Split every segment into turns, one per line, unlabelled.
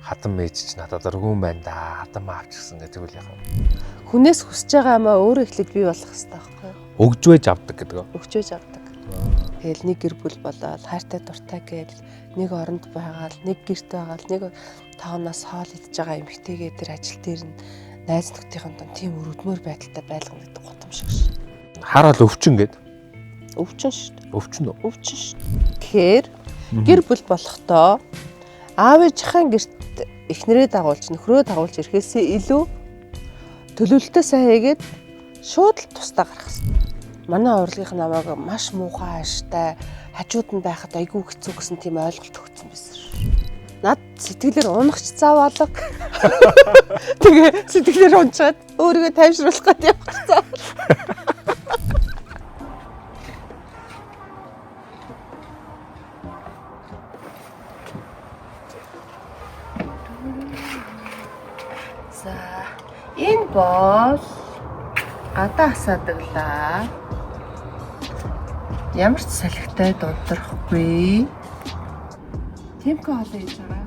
Хатан мэж ч надад дургүй юм байна да. Хатан маав ч гэсэн гэдэг үл яг.
Хүнээс хүсэж байгаа юмаа өөрөө эхлээд бий болох хэрэгтэй байхгүй юу?
Өгж байж авдаг гэдэг.
Өгч байж авдаг. Тэгэл нэг гэр бүл болоод хайртай дуртай гээл нэг оронд байгаал, нэг гэрт байгаал, нэг тоноос хоол идж байгаа эмэгтэйгээ тэр ажил дээр нь найз нөхдийн дунд тийм өрөвдмөр байдалтай байлгана гэдэг гутам шиг ш.
Хараал өвчин гэд.
Өвчин шүү дээ.
Өвчин үү?
Өвчин шүү. Тэгэхээр гэр бүл болохдоо аав ээжийнхээ гэрт эхнэрээ дагуулж, нөхрөө дагуулж ирэхээсээ илүү төлөвлөлтөө сайн хийгээд шууд л тусдаа гарах хэрэгтэй. Манай урлагийнх намайг маш муухай ааштай, хажууд нь байхад айгүй хэцүү гэсэн тийм ойлголт өгсөн байсан шүү. Над сэтгэлээр унахч зав алга. Тэгээ сэтгэлээр унчаад өөрийгөө тайвшруулах гэдэг явах зав. За энэ бол гадаа асаадаглаа. Ямар ч салхитай дунтрахгүй. Тимка хоолой хийж байгаа.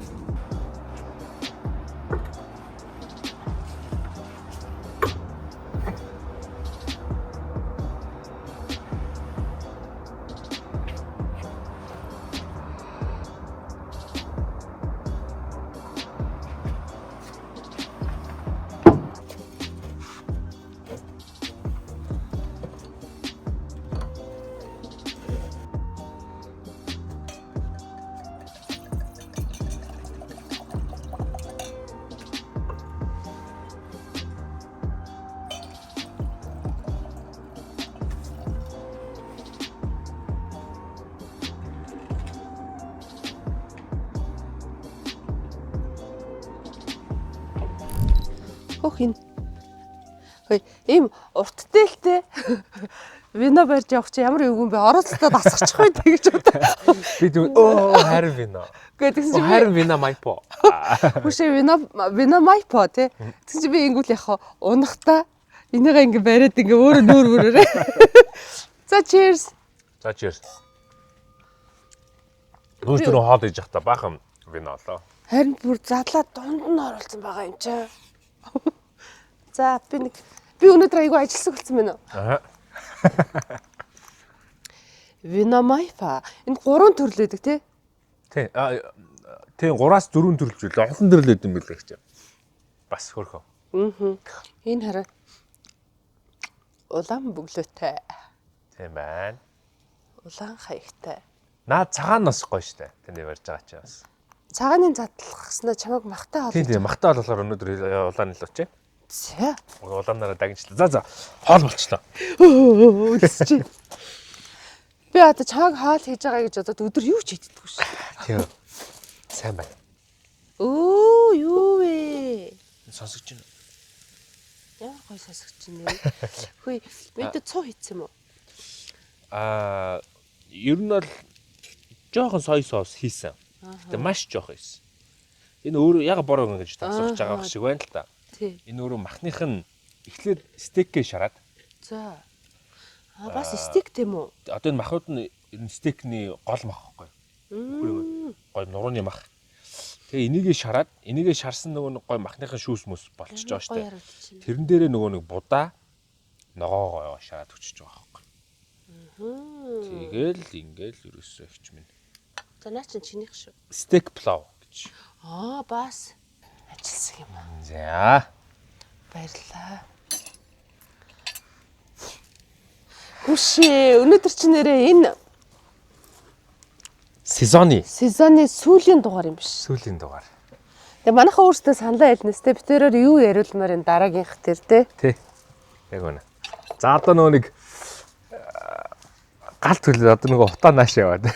Хөх энэ. Хөөе, ийм урт дээлтэй вино барьж явах чи ямар эвгүй юм бэ? Орооцолтод асгачих бай тэгж удаа.
Би тэгвэл өө харин вино.
Гэхдээ тэгсэн чи би
Харин вино майпо.
Хүшээ вино вино майпо тий. Тэгсэн чи би ингүүл яг унахта энийгээ ингээ бариад ингээ өөрөө нүүр бүрээрээ. За cheers.
За cheers. Нүүр түрүү хоол хийж явахдаа баахан вино олоо.
Харин бүр задлаа дунд нь оруулсан байгаа юм чи. За би нэг би өнөөдөр айгүй ажилсаг болсон байна уу?
Аа.
Вино майпа. Энэ гурван төрөл байдаг тий.
Тий. Тий 3-аас 4 төрөл зүйл олон төрөл өгд юм билээ гэж. Бас хөрхөө.
Аа. Энэ хараа улаан бөглөөтэй.
Тийм байна.
Улаан хаягтай.
Наа цагаан нас гоё штэ. Тэнд барьж байгаа чи бас.
Цагааны задлахснаа чамайг махтай
Тийм
хоол.
тийм махтай болохоор өнөөдөр улаан л очие.
За.
Улаанаараа дагнчлаа. За за хоол болчлоо.
Үлсэж. Би одоо чамайг хоол хийж байгаа гэж бодоод өдөр юу ч иддэггүй шүү.
Тийм. Сайн байна.
Өө юу вэ?
Сонсогч байна.
Ямар гоё сонсогч нэ. Хөөе, мэдээ цуу хийцэн юм уу?
Аа ер нь бол жоохон сой соус хийсэн. Гэтэ маш жоохон хийсэн. Энэ өөрөө яг бороо ингэж тасгаж байгаа шиг байна л та.
Тий.
Энэ өөрөө махных нь эхлээд стейкээ шараад
За. Аа бас стейк тийм үү?
одоо энэ махууд нь ер нь стейкний гол мах байхгүй юу? Гой нурууны мах. Тэгээ энийгээ шараад энийгээ шарсан нөгөө нэг гой махныхын шүүс мүс болчихж байгаа шүү
Гоё
дээ.
харагдчихна.
Тэрэн дээрээ нөгөө нэг будаа ногоогоо шараад өчөж байгаа байхгүй. Тэгээл ингээл ерөөсөө хичмэн.
За наа чин чинийх шүү.
Стейк плов гэж.
Аа бас ажилсан юм аа.
За.
Баярлалаа. Хүшээ өнөөдөр чи нэрээ энэ
Сезоны
сезоны сүүлийн дугаар юм биш.
сүүлийн дугаар.
Тэгээ манайхаа өөрсдөө саналаа хэлнэс те битэрээр юу яриулмаар энэ дараагийнх тэр те.
Тий. Яг үнэ. За одоо нөгөө нэг гал төлөө одоо нөгөө утаа нааш яваад.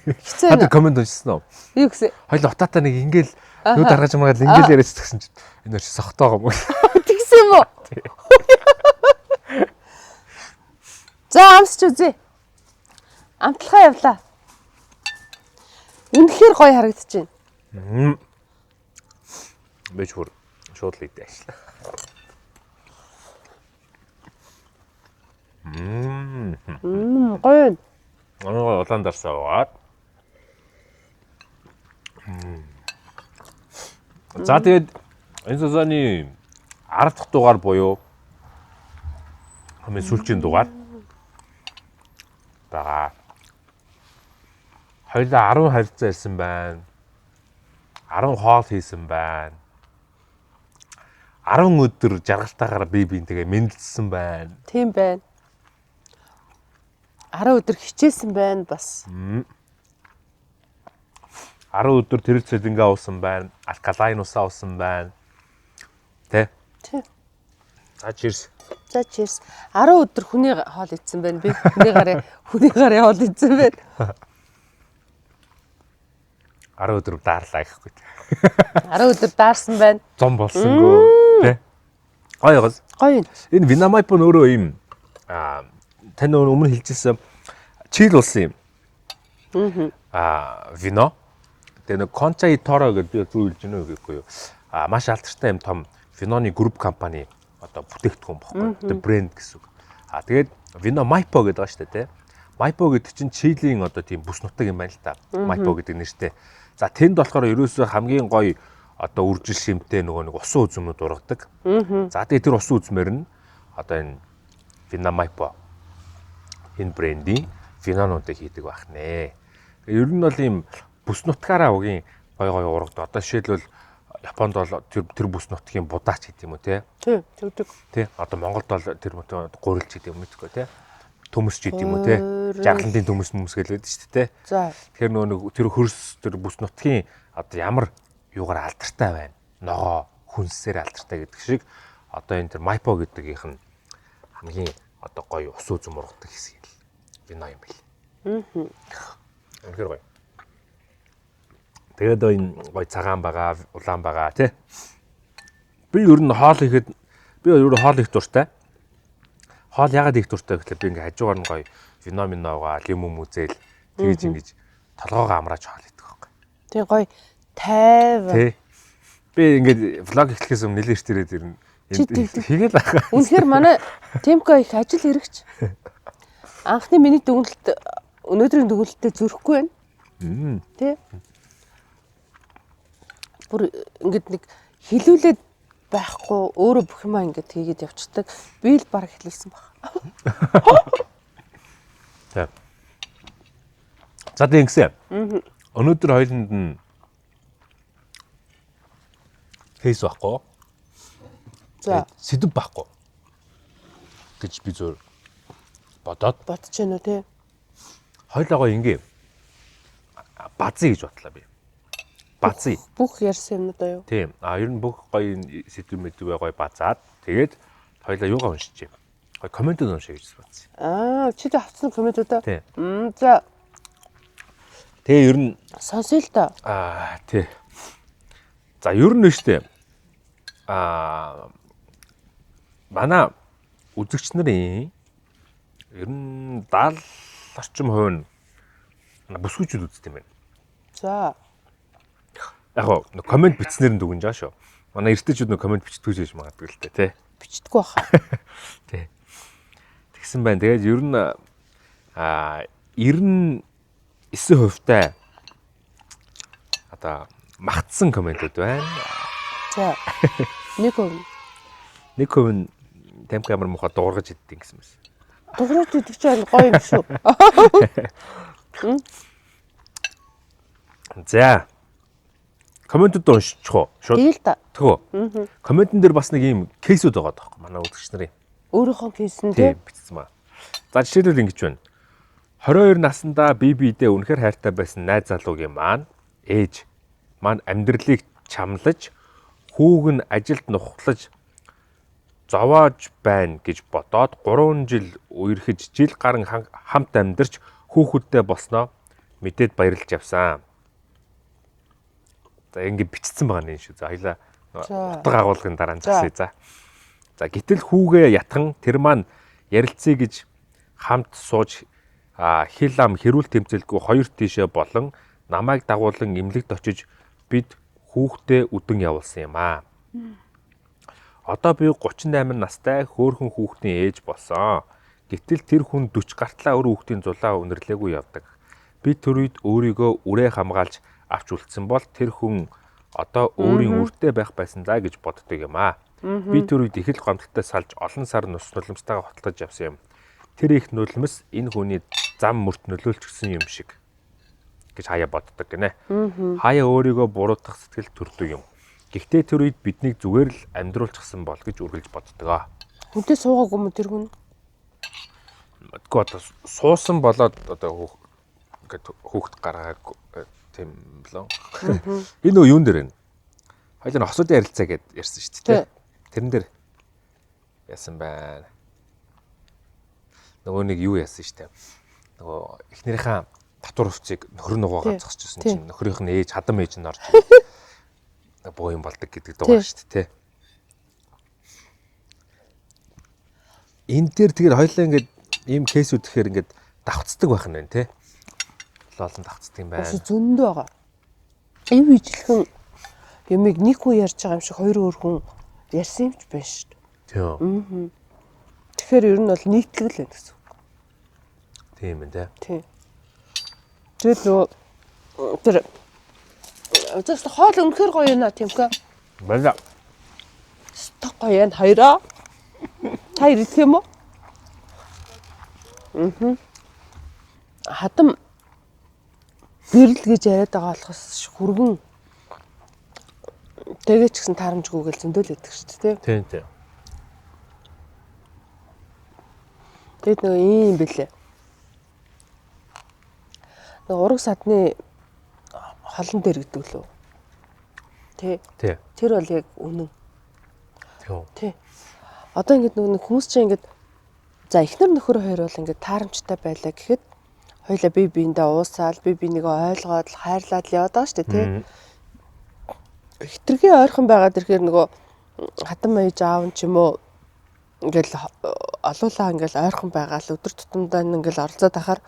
Хэцүү
Хад
байна.
коммент уншсан уу?
Юу гэсэн?
Хоёул утаатаа нэг ингээл нүд гаргаж маргаад ингээл яриад гэсэн чинь энэ өөр сохтоогоо юм.
Тэгсэн юм уу? За амсч үзье. Амтлахаа явлаа. Үнэхээр гоё харагдаж байна.
Би ч бүр шууд л идэ ашлаа.
Мм гоё байна.
Оноо улаан дарсаа угаад. За тэгээд энэ сезоны 10 дахь дугаар буюу хамгийн сүүлчийн дугаар байгаа. Хоёлаа 10 харилцаа ирсэн байна. 10 хоол хийсэн байна. 10 өдөр жаргалтайгаар бие биентэйгээ мэндэлсэн байна.
Тийм байна. 10 өдөр хичээсэн байна бас.
10 өдөр тэрэл цэлэнгээ уусан байна. Алкалайн усаа уусан байна. Тэ?
Тий.
За cheers.
За cheers. 10 өдөр хүний хоол идсэн байна. Би хүний гарын хоол идсэн байна.
10 өдөр daарлаа гэхгүй.
10 өдөр даарсан байна.
Зом болсонгүй. Тэ? Гоё гоц.
Гоё юм.
Энэ Vinamaipo нь өөрөө ийм тань өмнө хэлжсэн Чили улсын юм. Вино. Тэгээ нэг Concha y Toro гэдэг би зөв хэлж гэнэ үү гэхгүй юу. Маш алдартай юм том виноны групп компани одоо бүтээгдэхүүн бохгүй. Одоо брэнд гэсэн үг. Тэгээд Вино Maipo гэдэг байгаа шүү дээ, тэ. Maipo гэдэг чинь Чилийн одоо тийм бүс нутаг юм байна л та. Maipo гэдэг нэртэй. За тэнд болохоор ерөөсөө хамгийн гоё одоо үржил шимтэй нөгөө нэг усан үзмүүд ургадаг. За тэгээд тэр усан үзмээр нь одоо энэ Vina Maipo энэ брендийн винонуудыг хийдэг байх нэ. Ер нь бол ийм бүс нутгаараа угийн гой гой ургадаг. Одоо жишээлбэл Японд бол тэр бүс нутгийн будаач гэдэг юм уу те.
Тий, тэгдэг.
Тий. Одоо Монголд бол тэр гурилч гэдэг юм мэдгүй те. Төмөс ч гэдэг юм уу те. Жаргалантын төмөс мөмс гэлээд шүү дээ те.
За.
Тэгэхээр нөгөө нэг тэр хөрс тэр бүс нутгийн одоо ямар юугаар алдартай байна. Ногоо хүнсээр алдартай гэдэг шиг одоо энэ тэр Maipo гэдгийнх нь хамгийн одоо гоё ус үзэм ургадаг хэсэг юм л вино юм бэл. Үнэхээр гоё. Тэгээд энэ гоё цагаан байгаа, улаан байгаа тий. Би ер нь хоол ихэд би ер нь хоол их дуртай. Хоол ягаад их дуртай гэхлээр би ингээ хажуугаар нь гоё вино миноогоо лимон мүзээл тэгэж ингэж толгоогоо амрааж хоол идэх байхгүй.
Тийм гоё тайв.
Тий. Би ингээд влог эхлэхээс өмнө нэлээд эрт ирээд ирнэ. Хийгээл ах.
Үнэхээр манай Тимка их ажил хэрэгч. Анхны миний дүгнэлт өнөөдрийн дүгнэлттэй зөрөхгүй байна. Тий. Бүр ингээд нэг хилүүлээд байхгүй өөрөө бүх юмаа ингээд хийгээд явцдаг. Би л баг хилүүлсэн баг.
За. За тэг ингэсэн. Өнөөдөр хоёуланд нь кейс байхгүй.
За.
Сэдв байхгүй гэж би зөв бодоод
бодож байна уу те?
Хоёлоогоо ингээ базъя гэж бодлоо би. Базъя.
Бүх ярьсан юмнуудаа юу?
Тийм. Ер нь бүх гоё сэдв мэдвээ гоё базаад тэгээд хоёлаа юугаа уншиж юм. Гоё комментүүд уншия гэж бодсон.
Чи тэ авсан комментүүдаа?
Тийм.
За.
Тэгээ ер нь
сонсъё л доо.
Тий. За ер нь штэ. Манай үзэгч нарын ер нь 70 орчим хувь нь бүсгүйчүүд үздэг юм байна.
За.
Яг гоо коммент бичснээр нь дүгнж байгаа шүү. Манай эртээчүүд нөө коммент бичдэггүй гэж магадгүй л дээ, тий.
Бичдэггүй баха.
Тий. Тэгсэн байна. Тэгээд ер нь 99% одоо магтсан комментүүд байна.
За. 1%.
1% нь темп камер муухай дуургаж иддэг гэсэн мэс.
Дуургаж идэх чинь гоё юм шүү.
За. Комментүүд уншчих уу? Шууд.
Тэгэл та.
Тэгв. Комментэн дээр бас нэг ийм кейсүүд байгаа даахгүй манай үзэгч нарын.
Өөрийнхөө кейс нь тий.
Бичсэн ба. За жишээлбэл ингэж байна. 22 наснда би бидээ үнэхээр хайртай байсан найз залуугийн маань ээж маань амьдралыг чамлаж хүүг нь ажилд нухлаж зовоож байна гэж бодоод 3 жил үерхэж жил гарan хамт амьдарч хүүхэдтэй болсноо мэдээд баярлж явсан. За ингэ бичсэн байгаа нэ шүү. За хоёлаа утга агуулгын дараа засъя. За. За гэтэл хүүгээ ятхан тэр маань ярилцъя гэж хамт сууж хил ам хэрүүл тэмцэлгүй хоёр тийшээ болон намайг дагуулan эмнэлэгт очиж бид хүүхдээ үдэн явуулсан юм аа. Одоо би 38 настай хөөрхөн хүүхдийн ээж болсон. Гэтэл тэр хүн 40 гартлаа өөр хүүхдийн зулаа үнэрлээгүй явдаг. Би тэр үед өөрийгөө үрээ хамгаалж авч үлдсэн бол тэр хүн Одоо өөрийн үртэй байх байсан даа гэж боддог юм аа. Би тэр үед их л гомдолтой салж олон сар нус нулимстайгаа хотлож явсан юм. Тэр их нулимс энэ хүний зам мөрт нөлөөлчихсөн юм шиг гэж хаяа боддог гинэ. Хаяа өөрийгөө буруутгах сэтгэл төрдөг юм. Гэхдээ тэр үед биднийг зүгээр л амьдруулчихсан бол гэж үргэлж боддог.
Хүнтэй суугаагүй юм тэр хүн?
Мэдгүй одоо суусан болоод одоо ингээд хүүхд гаргаагүй тийм болон. Энэ нөө юун дээр вэ? Хоёул нь хосуудын ярилцаа гэд ярьсан шүү дээ. Тэрэн дээр яасан байна. Нөгөө нэг юу яасан шүү дээ. Нөгөө эхнэрийнхээ татвар хувцсыг нөхөр нугаагаар зогсчихсон чинь нөхрийнх нь ээж хадам ээж нь орж боо юм болдог гэдэг дуугаар шүү дээ. Энэ дээр тэгэхээр хоёлаа ингээд ийм кейсүүд ихээр ингээд давхцдаг байх нь байна те. Олон давхцдаг юм байна.
Зөндөө байгаа. Эв ижилхэн юмыг нэг хүн ярьж байгаа юм шиг хоёр өөр хүн ярьсан юм ч байна шүү дээ.
Тийм.
Тэгэхээр ер нь бол нийтлэг л байна гэсэн үг.
Тийм ээ те.
Тийм. Тэгээд нөгөө тэр зөвхөн хоол үнэхээр гоё юм аа тэмхэ.
Баярлалаа.
Сток гоё юм хоёроо. Та ирэх юм уу? Хадам бэрэл гэж яриад байгаа болохоос хүргэн тэгээ ч гэсэн таарамжгүй гэл зөндөл өгдөг шүү дээ.
Тийм тийм.
Тэгэд нөгөө ийм бэлээ. Нөгөө ураг садны холон дээр гэдэг лөө. Тэ.
Тий.
Тэр бол яг үнэн.
Тийм.
Тий. Одоо ингээд нөгөө хүмүүс чинь ингээд за эхнэр нөхөр хоёр бол ингээд таарамжтай байлаа гэхэд хоёлаа бие биендээ уусаал, бие бинийгээ ойлгоод л хайрлаад л яваад байгаа шүү дээ, тий. Хитрхи ойрхон байгаад ирэхээр нөгөө хатан ээж аав нь ч юм уу ингээл олуулаа ингээл ойрхон байгаа л өдөр тутамдаа ингээл оролцоод ахаар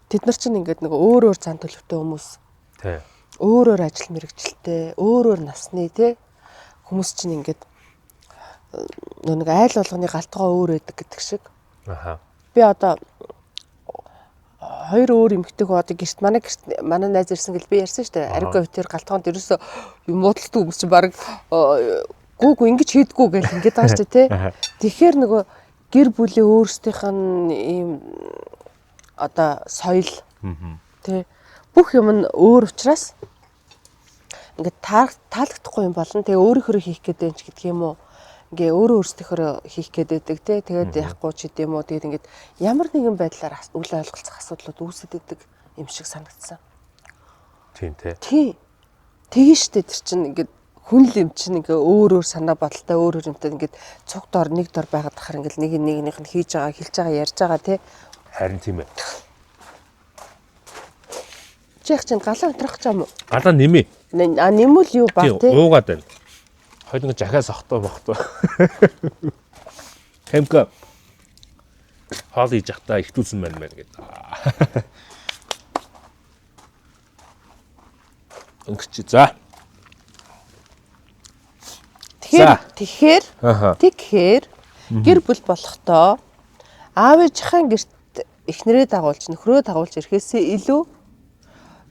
тэд нар чинь ингээд нөгөө өөр өөр цан төлөвтэй хүмүүс.
Тий.
Өөр өөр ажил мэргэжилтэй, өөр өөр насны тий хүмүүс чинь ингээд нэг айл болгоны галтгоо өөр байдаг гэдэг шиг.
Аха.
Би одоо хоёр өөр эмэгтэй хүн одоо гэрт манай найз ирсэн гэл би ярьсан шүү дээ. Ариугаа битэр галтгоонд ерөөсөө юм муудалтай хүмүүс чинь баг гүүгүй ингэж хийдгүү гэл ингэж байгаа шүү дээ тий. Тэгэхээр нөгөө гэр бүлийн өөрсдийнх нь ийм одоо соёл тий бүх юм нь өөр учраас ингээд таалагдахгүй юм болно. Тэгээ өөрийнхөө хийх гээд байх ч гэдэг юм уу. Ингээ өөрөө өөрсдийнхөө хийх гээд байдаг тий. Тэгээд яахгүй ч гэдэм үү. Тэгээд ингээд ямар нэгэн байдлаар үл ойлголцох асуудлууд үүсэт байдаг юм шиг санагдсан.
Тийм тий.
Тий. Тэгэн штэ тэр чинь ингээд хүн л юм чинь ингээ өөр өөр санаа бодолтой өөр өөр юмтай ингээд цуг дор нэг дор байгаад тахаар ингээд нэг нэгнийх нь хийж байгаа, хэлж байгаа, ярьж байгаа тий.
Харин тийм ээ.
Чи яг чинь галаа унтрах ч юм уу?
Галаа нэмээ.
А нэмвэл юу баг тий?
Уугаад байна. Хоёул ингэ жахаа сохтоо бохтоо. Хэмка хоол хийж явахдаа ихтүүлсэн байна мэн гэдэг. Өнгөрч за.
Тэгэхээр тэгэхээр гэр бүл болохдоо аав ээжийнхээ гэрт эхнэрээ дагуулж нөхрөө дагуулж ирэхээсээ илүү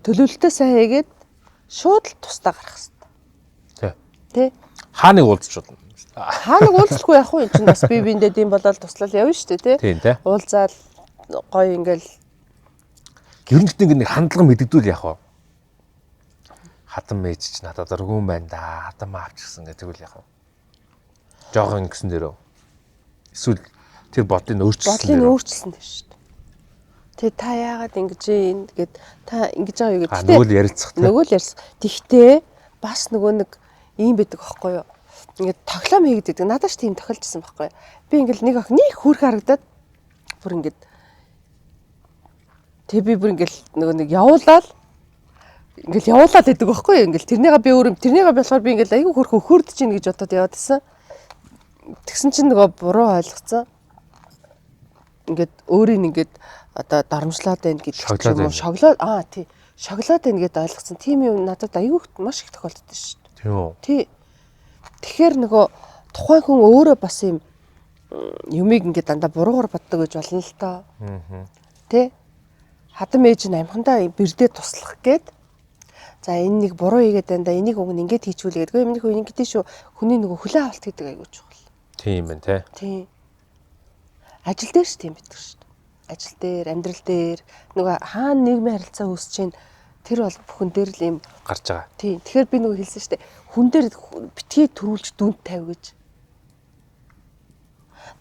төлөвлөлтөө сайн хийгээд шууд л тусдаа гарах хэрэгтэй.
Тий.
Тэ?
Хаа нэг уулзч болно.
Хаа нэг уулзахгүй яах вэ? Энд чинь бас бие биендээ дэм болоод туслал явна шүү дээ,
тий? Тийм тий.
Уулзаал гоё ингээл
ер нь гэдэг нэг хандлага мэддэгдүүл яах вэ? Хатан мэж чи надад дургуун байна да. Хатан аав ч гэсэн гэдэг тэгвэл яах вэ? Жохон ингэсэн дээрөө. Эсвэл тэр бодлыг өөрчилсөн.
Бодлыг өөрчилсөн дээр шүү дээ. Тэ та яагаад ингэж юм гэд та ингэж байгаа юу гэдэг.
Нөгөө л ярилцах тий.
Нөгөө л ярьсан. Тэгтээ бас нөгөө нэг ийм байдаг аахгүй юу? Ингээд тоглоом хийгдэг. Надад ч тийм тохиолдсон байхгүй юу? Би ингээл нэг охин нэг хөрх харагдаад бүр ингээд тэг би бүр ингээл нөгөө нэг явуулаад ингээл явуулаад байдаг байхгүй юу? Ингээл тэрнийгээ би өөр тэрнийгээ болохоор би ингээл айгүй хөрх өхөрдөж ийн гэж бодоод яваад исэн. Тэгсэн чинь нөгөө буруу ойлгоцсон. Ингээд өөрийг ингээд одоо дарамжлаад байна гэдэг ч юм уу шоглоод аа тий шоглоод байна гэдээ ойлгоцсон. Тийм юм надад айгүй маш их тохиолдсон шүү дээ.
Тийм үү.
Тий. Тэгэхээр нөгөө тухайн хүн өөрөө бас юм юмыг ингээд дандаа буруугаар боддог гэж болно л доо. Аа. Тэ? Хадам ээж нь амхандаа бэрдээ туслах гээд За энэ нэг буруу хийгээд байна да. Энийг уг нь ингэж хийчүүлээ гэдгүй. Миний хүү ингэдэж шүү. Хүний нөгөө хүлээ авалт гэдэг айгүй чухал.
Тийм байна те.
Тийм. Ажил дээр ч тийм байдаг шүү дээ. Ажил дээр, амьдрал дээр нөгөө хаана нийгмийн харилцаа үүсэж чинь тэр бол бүхэн дээр л юм
гарч байгаа.
Тийм. Тэгэхээр би нөгөө хэлсэн шүү дээ. Хүн дээр битгий төрүүлж дүнд тавь гэж.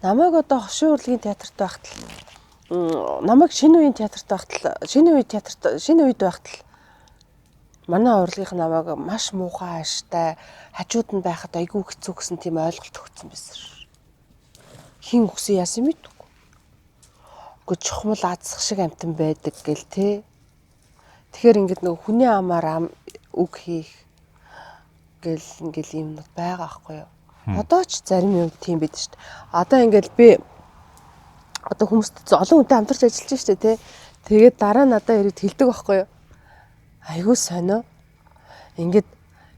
Намайг одоо хошин урлагийн театрт байхад л намайг шинэ үеийн театрт байхад л шинэ үеийн театрт шинэ үед байхад л манай урлагийнх намайг маш муухай ааштай хажууд нь байхад айгүй хэцүү гэсэн тийм ойлголт өгсөн байсан. Хин өгсөн яасан мэдгүй. Үгүй чухмал азсах шиг амтан байдаг гэл те. Тэгэхээр ингээд нөгөө хүний амаар үг хийх гэл ингээл юмнууд байгаа байхгүй юу. Одоо ч зарим юм тийм бид шүү дээ. Одоо ингээл би одоо хүмүүст олон хүнтэй хамтарч ажиллаж шүү дээ те. Тэгээд дараа надад ирээд хэлдэг байхгүй юу. Айгуу сонио. Ингээд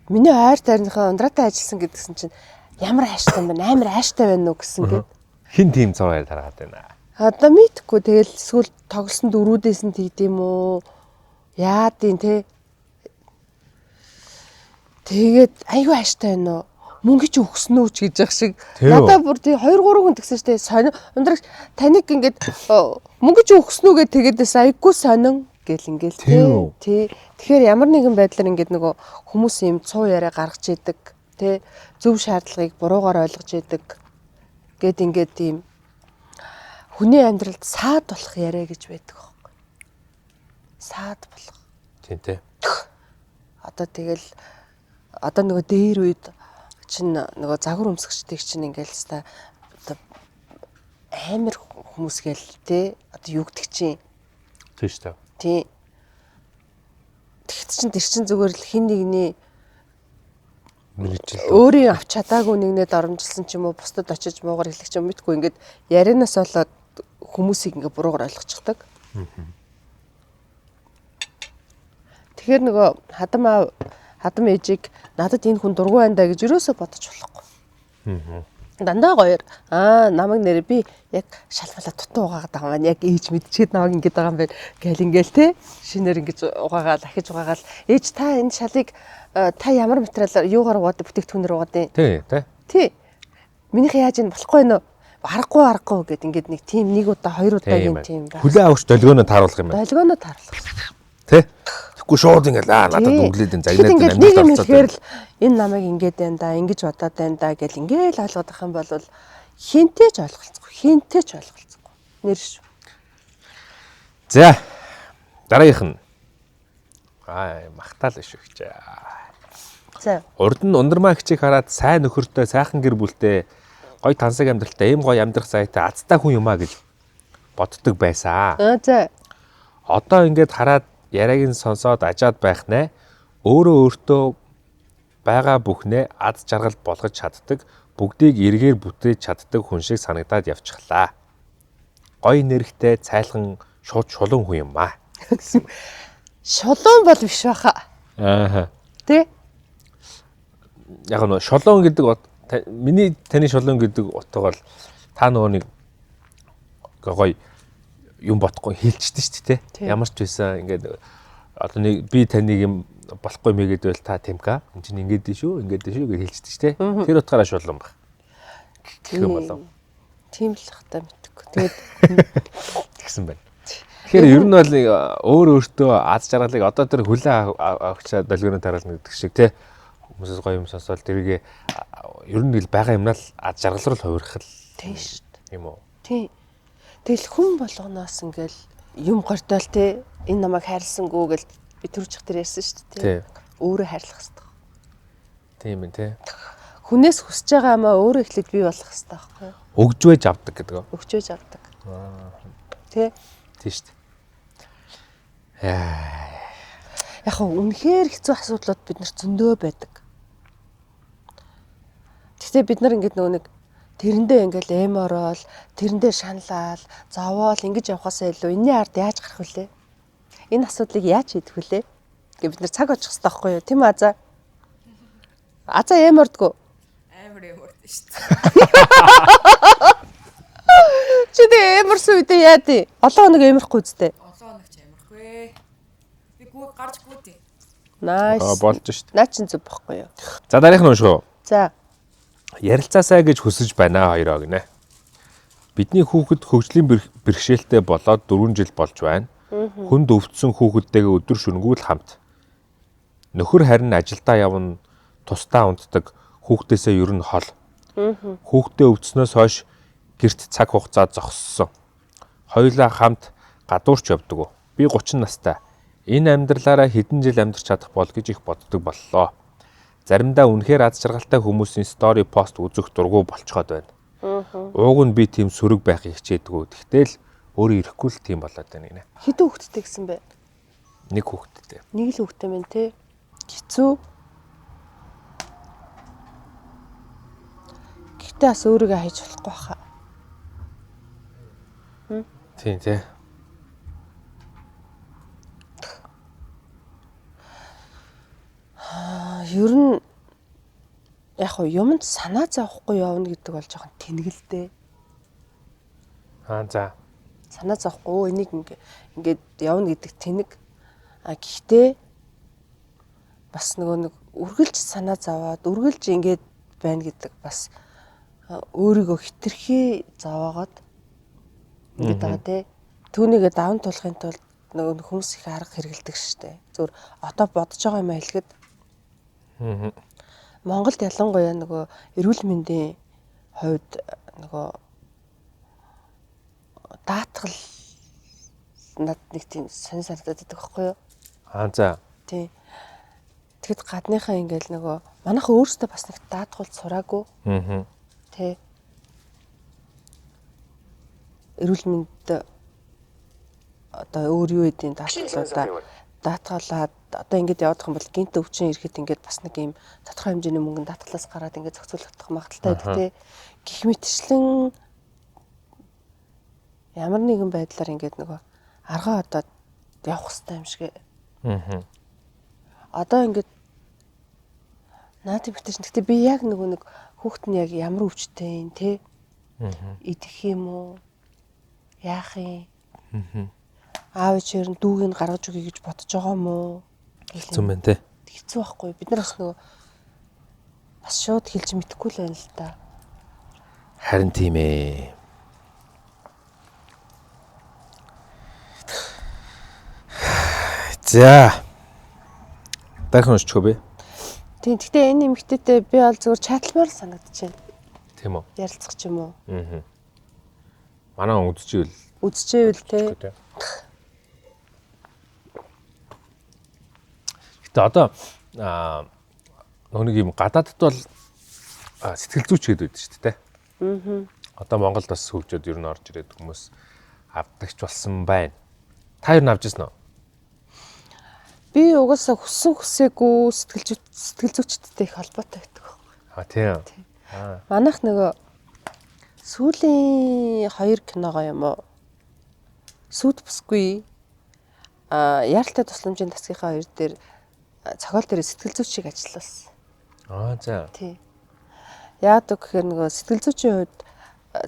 миний ойр тайрныхаа ундраатай ажилласан гэдгсэн чинь ямар ааштай юм бэ? Амар ааштай байна уу гэсэн гээд.
Хин тийм цоо тараад байна.
Одоо мэдхгүй тэгэл эсвэл тоглосон дөрүүдээс нь тэгдэм үү? Яадын те. Тэгээд айгүй ааштай байна уу? Мөнгө чи өгсөн үү ч гэж яах шиг. Надаа бүр тий 2 3 хүн тэгсэн штэ. Сонин ундрагч таныг ингээд мөнгө чи өгсөн үү гэж тэгээдээс айгүй сонин гэл ингээл тий. Тэгэхээр ямар нэгэн байдлаар ингээд нөгөө хүмүүс юм цуу яриа гаргаж идэг тий. Зөв шаардлагыг буруугаар ойлгож идэг гэд ингээд тийм хүний амьдралд саад болох яриа гэж байдаг аахгүй. Саад болох.
Тийм тий.
Одоо тэгэл одоо нөгөө дээр үед чинь нөгөө загвар өмсгчдийг чинь ингээл ста одоо амар хүмүүс гээл те одоо юу гэдэг чинь.
Тийм шүү дээ.
Тийм. Тэгт чинь тэр чинь зүгээр л хин нэгний
мэргэжил
өөрийн авч чадаагүй нэгнээ доромжилсан ч юм уу бусдад очиж муугар хэлэх ч юм мэдгүй ингээд ярианаас болоод хүмүүсийг ингээд буруугаар ойлгочихдаг. Тэгэхээр нөгөө хадам аав хадам ээжийг надад энэ хүн дургүй байна даа гэж юусоо бодож болохгүй. Дандаа гоёор аа намайг нэр би яг шалмалаа дутуу угаагаад байгаа юм байна. Яг ээж мэдчихэд намайг ингэж байгаа юм байна гэл ингээл те шинээр ингэж угаагаал ахиж угаагаал ээж та энэ шалыг та ямар материалаар юугаар угаад бүтээгдэхүүнээр угаад юм.
Тий, тий.
Тий. Минийх яаж энэ болохгүй нөө? Аргагүй аргагүй гэд ингээд нэг тийм нэг удаа хоёр удаагийн тийм
байх. Хүлээ авахч долгионоо тааруулах юм
байна. Долгионоо тааруулах.
Тий. Тэгэхгүй шууд ингээл аа надад нүглээд энэ загнаад
энэ нэг юм хэлэхээр л энэ намайг ингээд байна да, ингэж бодоод байна да гэл ингээл ойлгоод ах юм бол хинтээ ч ойлголцохгүй, хинтээ ч ойлголцохгүй. Нэр шүү.
За. Дараагийнх нь аа махтаал шүү гэж.
За.
Урд нь ундрмаа хичээх хараад сайн нөхөртэй, сайхан гэр бүлтэй, гоё тансаг амьдралтай, ийм гоё амьдрах заяатай азтай хүн юм а гэж боддог байсан.
Аа за.
Одоо ингээд хараад яриаг нь сонсоод ажаад байх нэ. Өөрөө өөртөө байгаа бүхнээ аз жаргал болгож чаддаг, бүгдийг эргээр бүтээж чаддаг хүн шиг санагдаад явчихлаа. Гоё нэрхтэй, цайлхан, шууд шулуун хүн юм аа.
Шулуун бол биш байхаа.
Аа.
Тэ?
Яг нь шулуун гэдэг миний таны шулуун гэдэг утга бол та нөгөө нэг гоё юм бодохгүй хэлчихдээ шүү дээ. Ямар ч байсан ингээд одоо нэг би таныг юм болохгүй мэгээд байл та тимка энэ чинь ингээд дээ шүү, ингээд дээ шүү гэж хэлчихдээ шүү дээ. Тэр утгаараа шулуун баг. Гэх юм болов.
Тийм л хата мэдгүй. Тэгээд
тэгсэн байна. Тэгэхээр ер нь бол өөр өөртөө аз жаргалыг одоо тэр хүлээ авахчаа долгионоо таруулна гэдэг шиг тий. Хүмүүсээс гоё юм сонсоол тэрийг ер нь л байгаа юмнаа л аз жаргал руу хувирах л
тийм шүү дээ.
Юм уу?
Тийм. Тэгэл хүн болгоноос ингээл юм гордоол те энэ намайг хайрласангүй гэл би түрүүчих тэр ярьсан шүү дээ.
Тий.
Өөрөө хайрлах хэрэгтэй.
Тийм ээ тий.
Хүнээс хүсэж байгаа юмаа өөрөө эхлээд бий болох хэрэгтэй байхгүй юу?
Өгж байж авдаг гэдэг үү?
Өгч байж авдаг. Тий.
Тийм шүү дээ. Яа.
Яг хөө үнэхээр хэцүү асуудлууд бид нар зөндөө байдаг. Гэхдээ бид нар ингээд нөгөө нэг тэрэндээ ингээл эм ороод, тэрэндээ шаналал, зовоол ингэж явхаасаа илүү энэний ард яаж гарах вүлээ? Энэ асуудлыг яаж шийдэх вүлээ? Гэ бид нар цаг очих хэрэгтэй байхгүй юу? Тийм үү Азаа? Азаа эм ордгоо.
Амар эм ордсон шүү дээ.
Чи тэг эм орсон үедээ яа дий? Олон хоног эмэрхгүй үстэй.
Олон хоног ч эмэрхгүй. Би гүү гарч гүү тий.
Nice.
Аа болж штт.
Наа чин зөв бохгүй юу?
За дараах нь унших уу?
За.
Ярилцаасаа гэж хүсэж байна хоёроо гинэ. Бидний хүүхэд хөгжлийн бэрхшээлтэй болоод 4 жил болж байна. Хүнд өвдсөн хүүхэдтэйгээ өдөр шөнөгүй л хамт. Нөхөр харин ажилдаа явна, тусдаа унтдаг, хүүхдээсээ ер нь хол. Хүүхдээ өвдснөөс хойш гэрт цаг хугацаа зогссон. Хоёулаа хамт гадуурч явдаг. Би 30 настай. Энэ амьдралаараа хэдэн жил амьдарч чадах бол гэж их боддог боллоо. Заримдаа үнэхээр аз жаргалтай хүмүүсийн стори пост үзэх дургу болцоход байна. Ууг нь би тийм сөрөг байхыг хичээдэггүй. Тэгтэл өөрөө ирэхгүй л тийм болоод байна гинэ.
Хэдэн хүүхэдтэй гэсэн бэ?
Нэг хүүхэдтэй.
Нэг л хүүхэдтэй мэн те. Хэцүү. Гэхдээ бас өөрийгөө хайж болохгүй хаа.
Тийм тий.
Ер нь яг хуу юмд санаа зовхгүй явна гэдэг бол жоохон тэнгэлдээ.
Аа за.
Санаа зовхгүй энийг ингээд явна гэдэг тэнэг. А гэхдээ бас нөгөө нэг үргэлж санаа зовоод үргэлж ингээд байна гэдэг бас өөрийгөө хитрхи зовоогоод ингээд байгаа тий. Түүнийгээ даван туулахын тулд нөгөө хүмүүс их арга хэрэгэлдэг штэ. Зүгээр одоо бодож байгаа юм хэлэхэд. Монголд ялангуяа нөгөө эрүүл мэндийн хувьд нөгөө даатгал над нэг тийм сонь санагдаад байдаг байхгүй юу?
Аа за.
Тийм. Тэгэд гадныхаа ингээл нөгөө манайхаа өөрсдөө бас нэг даатгуулд сураагүй.
Аа.
Тэ. Эрүүл мэнд одоо өөр юу гэдгийг даатгалуудаа даатгалаад одоо ингэж явах юм бол гинт өвчин ирэхэд ингээд бас нэг юм тодорхой хэмжээний мөнгө даатгалаас гараад ингээд зохицуулах магадaltaй байдаг те. Гэх мэтчлэн ямар нэгэн байдлаар ингээд нөгөө аргаа одоо явах хэрэгтэй юм шиг.
Аа.
Одоо ингээд наад битэж. Гэтэ би яг нөгөө нэг хүүхэд нь яг ямар өвчтэй юм те.
Аа.
Идэх юм уу? Яах юм?
Аа.
Аав ээжээр нь дүүг нь гаргаж өгье гэж бодож байгаа юм уу?
Хэцүү байна те.
Хэцүү байхгүй. Бид нар бас нөгөө бас шууд хэлж мэдэхгүй л байна л да.
Харин тийм ээ. За. Дахин уншчих уу би?
Тийм. Гэтэ энэ эмэгтэйтэй би бол зүгээр чатламар л санагдаж байна.
Тийм үү?
Ярилцах ч юм уу.
Аа. Манай хүн үзчихвэл
Үзчихээвэл те.
Гэтэ одоо нөгөө нэг юм гадаадд бол сэтгэл зүйч гэдэг байдаг шүү дээ.
Аа.
Одоо Монголд бас хөгжөөд ер нь орж ирээд хүмүүс авдагч болсон байна. Та ер нь авч ирсэн үү?
Би угаасаа хүссэн хүсээгүй сэтгэл зүйчдтэй их холбоотой байдаг байхгүй.
А тийм.
Манайх нөгөө сүүлийн 2 киногоо юм уу? Сүд бүсгүй яаралтай тусламжийн тасгийнхаа хоёр дээр цогоол дээр сэтгэл зүйч шиг ажилласан.
Аа за.
Тий. Яадаг гэхээр нөгөө сэтгэл зүйчийн хувьд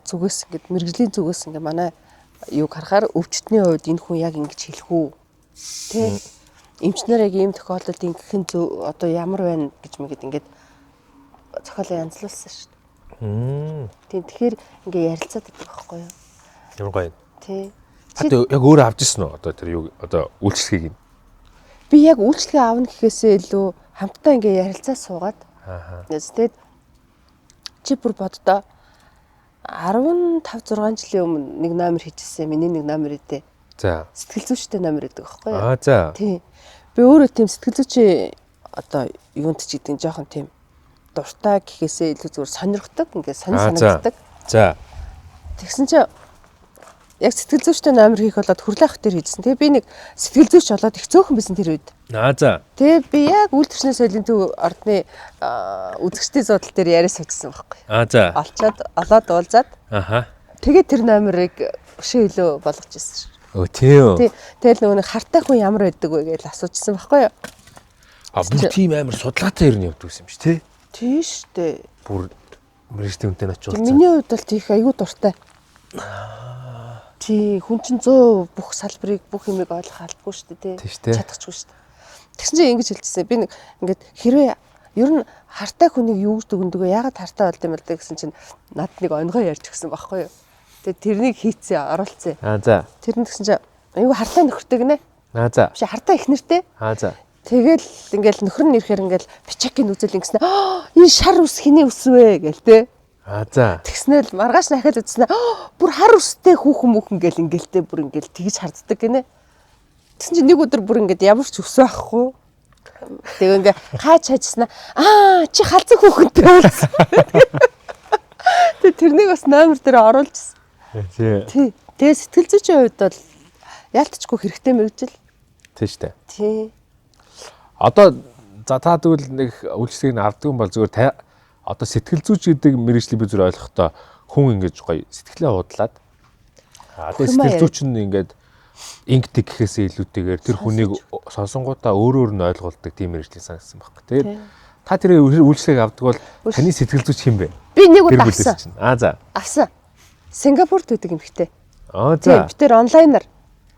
зүгээс ингээд мэрэгжлийн зүгээс ингээд манай юг харахаар өвчтний хувьд энэ хүн яг ингэж хэлэх үү? Тэ. Эмчнэр яг ийм тохиолдолд ингэх нь зөв одоо ямар байна гэж мэгэд ингээд зохиолоо янзлуулсан шүү дээ. Тийм тэгэхээр ингээ ярилцаад байдаг байхгүй юу?
Ямар гоё.
Тий.
Та яг өөрөө авч ирсэн үү? Одоо тэр юу одоо үйлчлэгийг нь.
Би яг үйлчлэгээ авна гэхээсээ илүү хамтдаа ингээ ярилцаа суугаад.
Аа.
Тэгээд чи бүр боддоо 15 6 жилийн өмнө нэг номер хийжсэн. Миний нэг номер өдөө.
За.
Сэтгэл зүйчтэй номер өгдөг байхгүй юу?
Аа за.
Тийм. Би өөрөө тийм сэтгэл зүйчийн одоо юунд ч гэдэг нь жоохон тийм дуртай гэхээсээ илүү зүгээр сонирхдаг, ингээд сонир санагддаг.
За.
Тэгсэн чинь яг сэтгэл зүйчтэй номер хийх болоод хөрлөх дээр хийжсэн. Тэгээ би нэг сэтгэл зүйч болоод их цөөхөн байсан тэр үед.
Аа за.
Тэгээ би яг үйл төрчний соёлын төв ордны үзэгчдийн зуудал дээр яриа суучихсан байхгүй.
Аа за.
Олчоод олоод уулзаад.
Аха.
Тэгээ тэр номерыг өшөө илүү болгож ирсэн шүү.
Өө тийм.
Тий. Тэгэл нөгөө нэг хартай хүн ямар байдаг вэ гэж асуужсан байхгүй юу?
А бүр тийм амар судалгаатай ер нь явдаг юм шиг тий.
Тийм шүү дээ.
Бүр мэрэгчтэй хүнтэй нь очиж уулзсан.
Миний хувьд бол тийх айгүй дуртай. Тий, хүн чинь 100% бүх салбарыг бүх юмыг ойлгох албагүй шүү дээ тий.
Чадахчгүй
шүү дээ. Тэгсэн чинь ингэж хэлчихсэн. Би нэг ингээд хэрвээ ер нь хартай хүнийг юу гэж дүгнэдэг вэ? Яагаад хартай болд юм бол гэсэн чинь над нэг онгой ярьж өгсөн байхгүй юу? Тэгээ тэрнийг хийцээ, оруулцээ.
Аа за.
Тэр нь тэгсэн чинь айгүй хартай нөхөртэй гинэ.
Аа за.
Биш хартай их нэртэй.
Аа за.
Тэгэл ингээл нөхөр нь ирэхээр ингээл пичакийн үзэл ингэснэ. Аа энэ шар ус хэний ус вэ гэл те.
Аа за.
Тэгснээр л маргааш нахаад үзснэ. Бүр хар устэй хүүхэн хүүхэн гэл ингээл те бүр ингээл тэгж харддаг гинэ. Тэгсэн чинь нэг өдөр бүр ингээд ямар ч ус байхгүй. Тэгээ ингээ хаач хайжснаа аа чи халзан хүүхэнтэй болсон. Тэгээ тэрнийг бас номер дээр оруулжсэн.
Тий.
Тий. Тэгээ сэтгэл зүйчийн хувьд бол яалтчгүй хэрэгтэй мэрэгжил.
Тий штэ.
Тий.
Одоо за та тэгвэл нэг үйлчлэгийг нь авдаг юм бол зүгээр та одоо сэтгэл зүйч гэдэг мэрэгжлийг би зүгээр ойлгохдоо хүн ингэж гоё сэтгэлээ худлаад аа тэгээ
Бүх юмаа
сэтгэл зүйч нь ингээд инг тэг гэхээсээ илүүтэйгээр тэр хүнийг сонсонгуудаа өөрөөр нь ойлгуулдаг тийм мэрэгжлийн санагдсан байхгүй. Тэгээд та тэр үйлчлэгийг авдаг бол таны сэтгэл зүйч хэн бэ?
Би нэг
Гэр
удаа
бүлээс
авсан.
чинь. Аа за.
Авсан. Сингапурт байдаг эмэгтэй.
Аа
Тийм,
за.
би тэр онлайнаар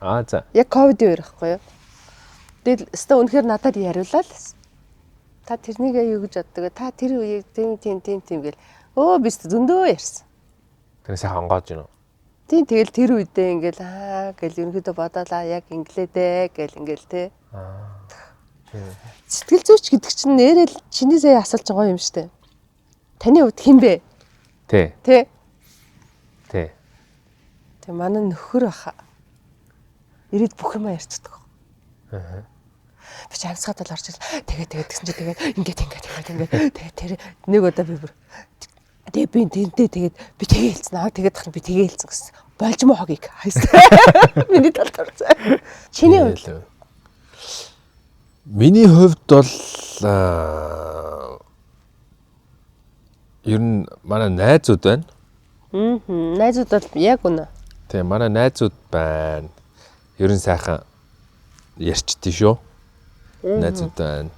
Аа за.
яг ковидын үер байхгүй юу. Тэгэл өстө үнэхээр надад яриулаа л гэсэн. Та тэрнийг юу гэж боддог вэ? Та тэр үеийг тийм тийм тийм тийм гэл. Өө би өстө зөндөө ярьсан.
Тэр сайхан онгоож гинөө.
Тийм тэгэл тэр үедээ ингээл аа гэл ерөнхийдөө бодоолаа яг инглээ дээ гэл ингээл те. Сэтгэл зүйч гэдэг чинь нэрэл чиний сая асуулт чинь гоё юм штэ. Таны хувьд хэн бэ?
Тий.
Тэ?
Тий.
Тэг манай нөхөр баха. Ирээд бүх юмаа ярьцдаг. Аа. Би чи амьсгаад бол орж ирэл. Тэгээ тэгээ тэгсэн чи тэгээд ингээд ингээд ингээд ингээд тэгээ тэр нэг удаа би бүр тэгээ би тэнтэй тэгээд би тэгээ хэлсэн аа тэгээд тах нь би тэгээ хэлсэн гэсэн. Болж мó хогийг хайсан. Миний талд орсон. Чиний хувьд
Миний хувьд бол ер нь манай найзууд байна.
Аа найзууд бол яг үнэ.
Тийм манай найзууд байна. Ер нь сайхан ярьчихдээ шүү. Найзууд байна.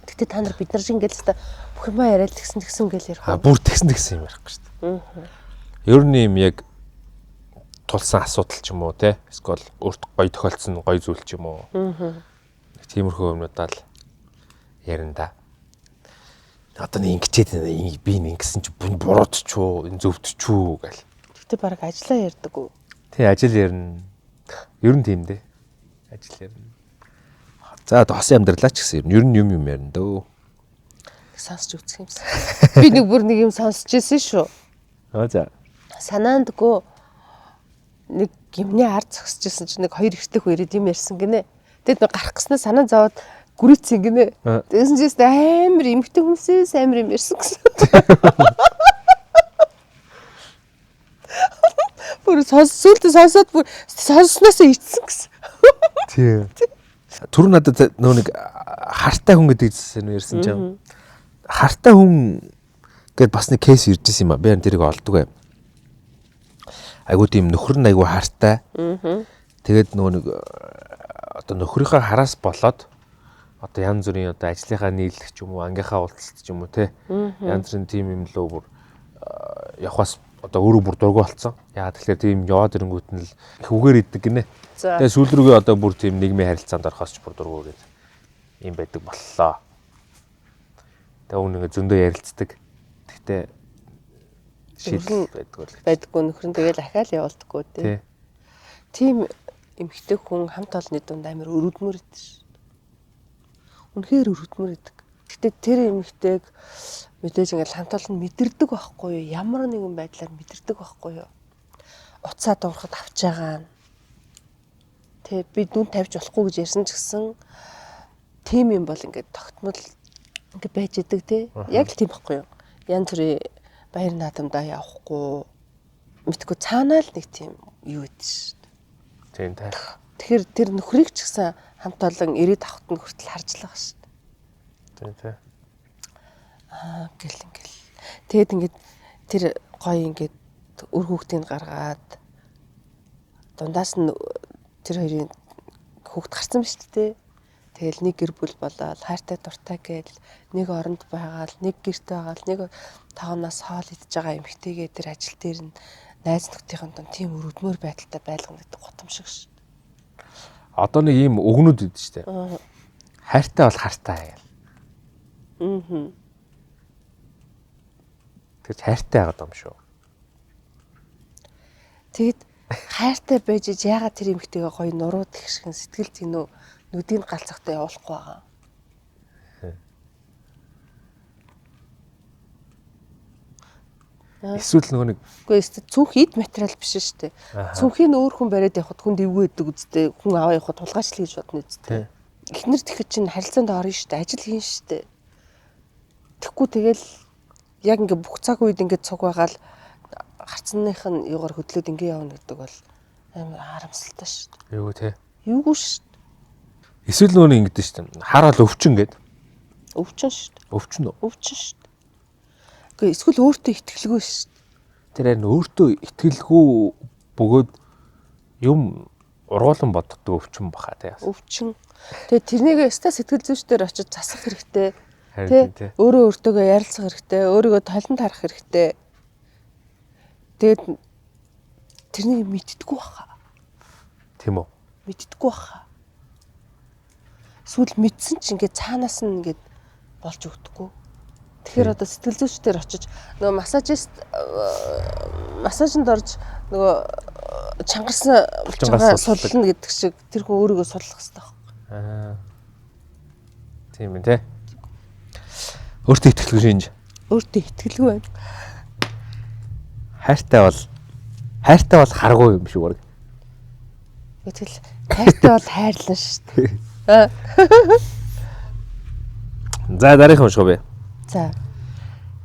Гэтэ та нар бид нар шиг ингээл хэвээр бүх юмаа яриад тэгсэн тэгсэн гэл ярих.
А бүр тэгсэн тэгсэн юм ярихгүй шүү дээ. Ер нь юм яг тулсан асуудал ч юм уу те эсвэл өөрт гоё тохиолдсон гоё зүйл ч юм уу. Нэг тиймэрхүү юмнуудаа л ярина да. Одоо нэг ингэчээд байна. Би ингэсэн чи бурууд ч үү, энэ зөвд ч үү гэл.
Гэтэ баг ажиллаа ярьдаг уу?
Тий ажил ярина. Ер нь тийм дээ. Ажил ярина. За одоо хосын амьдралаа ч гэсэн ер нь юм юм ярина дөө.
Сонсч үзэх юмсан. Би нэг бүр нэг юм сонсч ирсэн шүү.
Аа за.
Санаандгүй нэг гимний ард зогсож исэн чинь нэг хоёр эртэх үерээд юм ярьсан гинэ. Тэгэд нэг гарах гэснээр санаа зовоод гүрийцсэн гинэ.
Аа.
Тэгсэн чинь амар эмгтэй хүмүүсээс амар юм ярьсан гэсэн. Бүр сонс сүлдө сонсоод бүр сонссноос ицсэн гэсэн.
Тий. Түр надад нөө нэг хартай хүн гэдэг зүйлс нөө ярьсан чинь хартай хүн гэд бас нэг кейс ирж исэн юм а. Би харин тэрийг олдгүй. Айгуу тийм нөхөр нь айгуу хартай. Тэгээд нөгөө нэг одоо нөхрийнхээ хараас болоод одоо янз бүрийн одоо ажлынхаа нийлэх ч юм уу, ангийнхаа уулзалт ч юм уу те. Янз бүрийн тийм юм лөө бүр явхаас одоо өөрөө бүр дургу болцсон. Яагаад тэгэхээр тийм яваад ирэнгүүт нь л их үгээр иддэг гинэ.
За.
Тэгээ сүүл рүүгээ одоо бүр тийм нийгмийн харилцаанд орохоос ч бүр дургу гэдэг юм байдаг боллоо. Тэгээ өмнө ингээ зөндөө ярилцдаг. Тэгтээ шийдэл байдаг бол.
Байдаггүй нөхөр нь тэгэл ахаал явуулдаггүй тий.
Тий.
Тийм эмэгтэй хүн хамт олонны дунд амар өрөвдмөр идэв ш. Үнэхээр өрөвдмөр идэг. Гэтэ тэр эмэгтэйг мэдээж ингээл хамт олон мэдэрдэг байхгүй юу? Ямар нэгэн байдлаар мэдэрдэг байхгүй юу? Уцаа дуурахад авч байгаа нь. Тэ би дүн тавьж болохгүй гэж ярьсан ч гэсэн тийм юм бол ингээд тогтмол ингээд байж идэг те. Яг л тийм байхгүй юу? Янз бүрийн баяр наадамдаа явахгүй мэдгүй цаанаа л нэг тийм юу идэв ш.
Тийм та.
Тэгэхээр тэр нөхрийг ч гэсэн хамт олон ирээд авахт нь хүртэл харж л байгаа шүү дээ.
Тийм тий.
Аа гэл ингээл. Тэгэд ингээд тэр гоё ингээд үр хүүхдийг гаргаад дундаас нь тэр хоёрын хүүхд гарсан ба шүү дээ. Тэгэл нэг гэр бүл болоод хайртай дуртай гээл нэг оронд байгаал нэг гэрт байгаал нэг тавнаас хоол идж байгаа эмэгтэйгээ тэр ажил дээр нь найз нөхдийн дунд тийм өрөвдмөр байдалтай байлгана гэдэг гутам шиг шүү.
Одоо нэг ийм өгнүүд идэв штэ. Хайртай бол хартай гэл.
Аа.
Тэр хайртай байгаад юм шүү.
Тэгэд хайртай байж иж яагаад тэр эмэгтэйгээ гоё нуруу тэгшгэн сэтгэл зэнүү нүдийг галзахтай явуулахгүй байгаа.
Эсвэл нөгөө нэг
Үгүй ээ цүнх эд материал биш шүү дээ. Цүнхийг өөр хүн бариад явхад хүн дэвгүй өгдөг үсттэй хүн аваа явхад тулгаачлал гэж бодно үсттэй. Эхнэр тэгэхэд чинь харилцаанд орно шүү дээ. Ажил хийн шүү дээ. Тэгэхгүй тэгэл яг ингээ бүх цаг үед ингээ цуг байгаал харцных нь юугаар хөдлөөд ингээ явна гэдэг бол амар харамсалтай шүү дээ.
Юу те.
Юугүй шүү дээ.
Эсвэл нөгөө нэг ингэдэж шүү дээ. Хараал өвчин гэд.
Өвчин шүү дээ.
Өвчин үү?
Өвчин шүү дээ. Үгүй эсвэл өөртөө итгэлгүй шүү дээ.
Тэр харин өөртөө итгэлгүй бөгөөд юм ургуулan боддог өвчин баха тий.
Өвчин. Тэгээ тэрнийг өстой сэтгэл зүйчдэр очиж засах хэрэгтэй.
Харин тий.
Өөрөө өөртөөгөө ярилцах хэрэгтэй, өөрийгөө толон тарах хэрэгтэй. Тэгээд тэрнийг мэддэггүй баха.
Тийм үү?
Мэддэггүй баха. Эсвэл мэдсэн чинь ингээд цаанаас нь ингээд болж өгдөггүй. Тэгэхээр одоо сэтгэл зүйчдэр очиж нөгөө массажист массажинд орж нөгөө чангарсан булчингаа суллана гэдэг шиг тэр хүн өөрийгөө суллах хэрэгтэй байхгүй.
Аа. Тийм ээ тий. Өөртөө итгэлгүй шинж.
Өөртөө итгэлгүй байна.
Хайртай бол харгүй юм шиг баг.
Гэтэл хайртай бол хайрлана шүү дээ.
За дараагийн унших бэ.
За.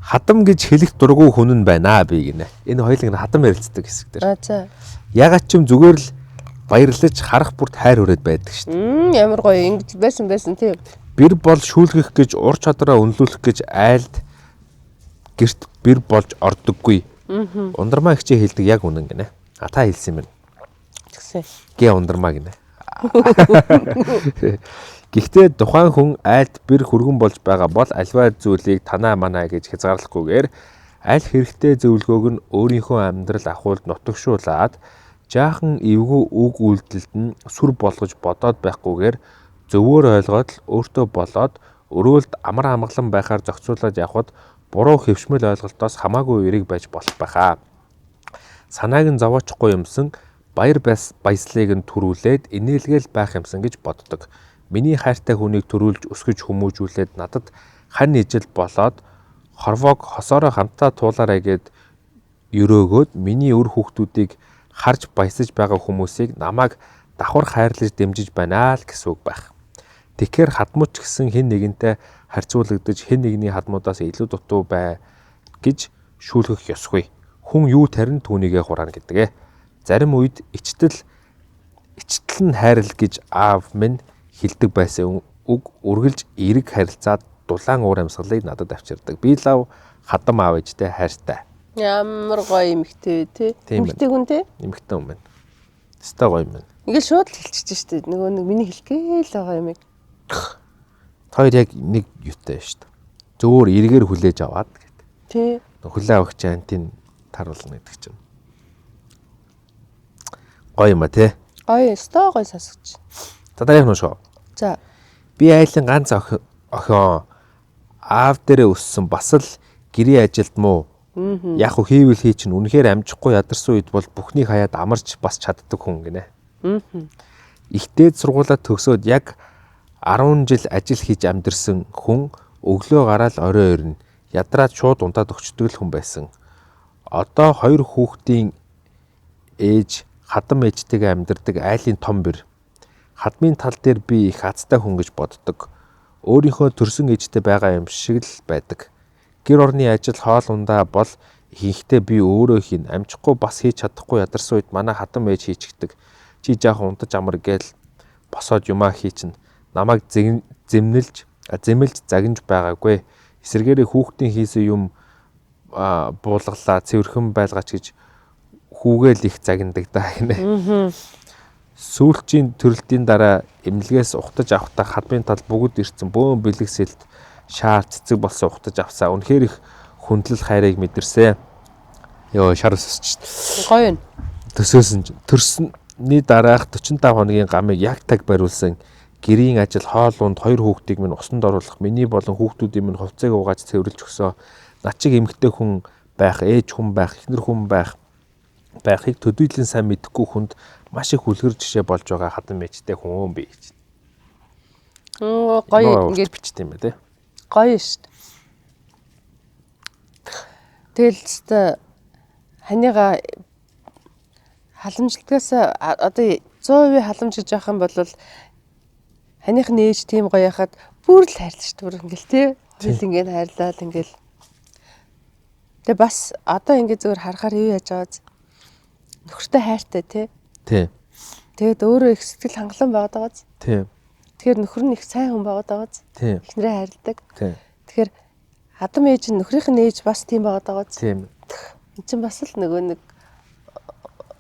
Хадам гэж хэлэх дургүй хүн нь байна би гинэ. Энэ хоёуланг нь хадам ярилцдаг хэсэг дээр.
Аа за.
Ягаад ч юм зүгээр л баярлаж харах бүрт хайр хүрээд байдаг шүү
дээ. Ямар гоё ингэж байсан тийм.
Бэр бол шүүлгэх гэж ур чадраа үнэлүүлэх гэж айлд гэрт бэр болж ордоггүй. Ундармаа ихчээ хэлдэг яг үнэн гинэ. А та хэлсэн юм байна.
Тэгсэн.
Гэ ундармаа гинэ. Гэхдээ тухайн хүн айлд бэр хүргэн болж байгаа бол альва зүйлийг танаа манаа гэж хязгаарлахгүйгээр аль хэрэгтэй зөвлөгөөг нь өөрийнхөө амьдрал ахуйлд нутагшуулад жаахан эвгүй үг үйлдэлд нь сүр болгож бодоод байхгүйгээр зөвөөр ойлгоод л өөртөө болоод өрөөлд амар амгалан байхаар зохицуулаад явхад буруу хэвшмэл ойлголтоос хамаагүй эерэг байж болох байхаа. Санааг нь зовоочихгүй юмсан баяр баясгалыг нь төрүүлээд инээлгээл байх юмсан гэж боддог. Миний хайртай хүнийг төрүүлж өсгөж хүмүүжүүлээд надад хань ижил болоод хорвоог хосоороо хамтдаа туулаарай гэд өрөөгөөд миний үр хүүхдүүдийг харж баясаж байгаа хүмүүсийг намайг давхар хайрлаж дэмжиж байна л гэсэн үг байх. Тэгэхээр хадмууч гэсэн хэн нэгэнтэй харьцуулагдаж хэн нэгний хадмуудаас илүү дутуу бай гэж шүүлгэх ёсгүй. Хүн юу тарин түүнийгээ хураана гэдэг. Зарим үед ичтэл нь хайрл гэж аав минь хэлдэг байсан үг үргэлж эерэг харилцаад дулаан уур амьсгалыг надад авчирдаг. Би лав хадам аав ээжтэй хайртай.
Ямар гоё эмэгтэй тий. Эмэгтэй хүн тий.
Эмэгтэй хүн байна. Өстой гоё юм байна.
Ингээл шууд л хэлчихэж штэ. Нөгөө нэг миний хэлэх гээл байгаа юм.
Хоёр яг нэг юутай шүү дээ. Зөөр эргээр хүлээж аваад гэт.
Тий.
Хүлээ авах чинь антин таруулна гэдэг чинь. Гоё юм а тий.
Гоё, өстой гоё сонсогч.
За дараах нь шоо.
За.
Би айлын ганц охин аав дээрээ өссөн бас л гэрээ ажилд муу. Яг хөө хийвэл хий чинь үнэхээр амжихгүй ядарсан үед бол бүхнийг хаяад амарч бас чаддаг хүн гинэ. Их дээд сургуулаа төгсөөд яг 10 жил ажил хийж амьдэрсэн хүн өглөө гараал орой орно. Ядраад шууд унтаад өгчдөг л хүн байсан. Одоо хоёр хүүхдийн ээж хадам ээжтэйгээ амьдардаг айлын том бэр. Хадмын тал дээр би их азтай хүн гэж боддог. Өөрийнхөө төрсөн ээжтэй байгаа юм шиг л байдаг. Гэр орны ажил хоол ундаа бол ихэнхдээ би өөрөө хийн. Амжихгүй бас хийж чадахгүй ядарсан үед манай хадам ээж хийчихдэг. Чи жаахан унтаж амар гээл босоод юмаа хийчин. Намайг зэмлэж загинж байгаагүй. Эсвэргээрээ хүүхдийн хийсэн юм буулгалаа цэвэрхэн байлгаач гэж хүүгээл их загнадаг даа гинэ. Сүүлчийн төрөлтийн дараа эмнэлгээс ухтаж авахдаа хадмын тал бүгд ирсэн бөөн бэлэг сэлт шаар цэцэг болсон ухтаж авсаа. Үнэхээр их хүндлэл хайрыг мэдэрсэн. Йоо шар өсөж шít.
Гоё юм.
Төсөөсөн чинь төрсөний дараах 45 хоногийн гамыг яг таг бариулсан Гэрийн ажил, хоол унд, хоёр хүүхдийг минь усанд оруулах, миний болон хүүхдүүдийн минь хувцсыг угааж цэвэрлж өгсөө. Над шиг эмэгтэй хүн байх, ээж хүн байх, эхнэр хүн байхыг төдийлөн сайн мэдэхгүй хүнд маш их үлгэр жишээ болж байгаа хадам ээжтэй хүн би гэж.
Гоё ингээд
бичдэг юм байна те.
Гоё шүү дээ. Тэгэл өстой ханыга халамжлалгаас одоо 100% халамж гэж явах юм бол ханых нь ээж тийм гоё яхад бүр л хайрлаа шүү дээ. Бүр ингээл тий. Хоёул ингээд хайрлаа л ингээл. Тэгээ бас одоо ингээд зөвөр харахаар юу яаж байгааз нөхөртэй хайртай тий.
Тий.
Тэгээд өөрөө их сэтгэл хангалуун байгаад байгааз.
Тий.
Тэгэхээр нөхөр нь их сайн хүн байгаад байгааз.
Тий.
Эхнэрээ хайрладаг.
Тий.
Тэгэхээр хадам ээж нь нөхрийнх нь ээж бас тийм байгаад байгааз.
Тийм.
Энд чинь бас л нөгөө нэг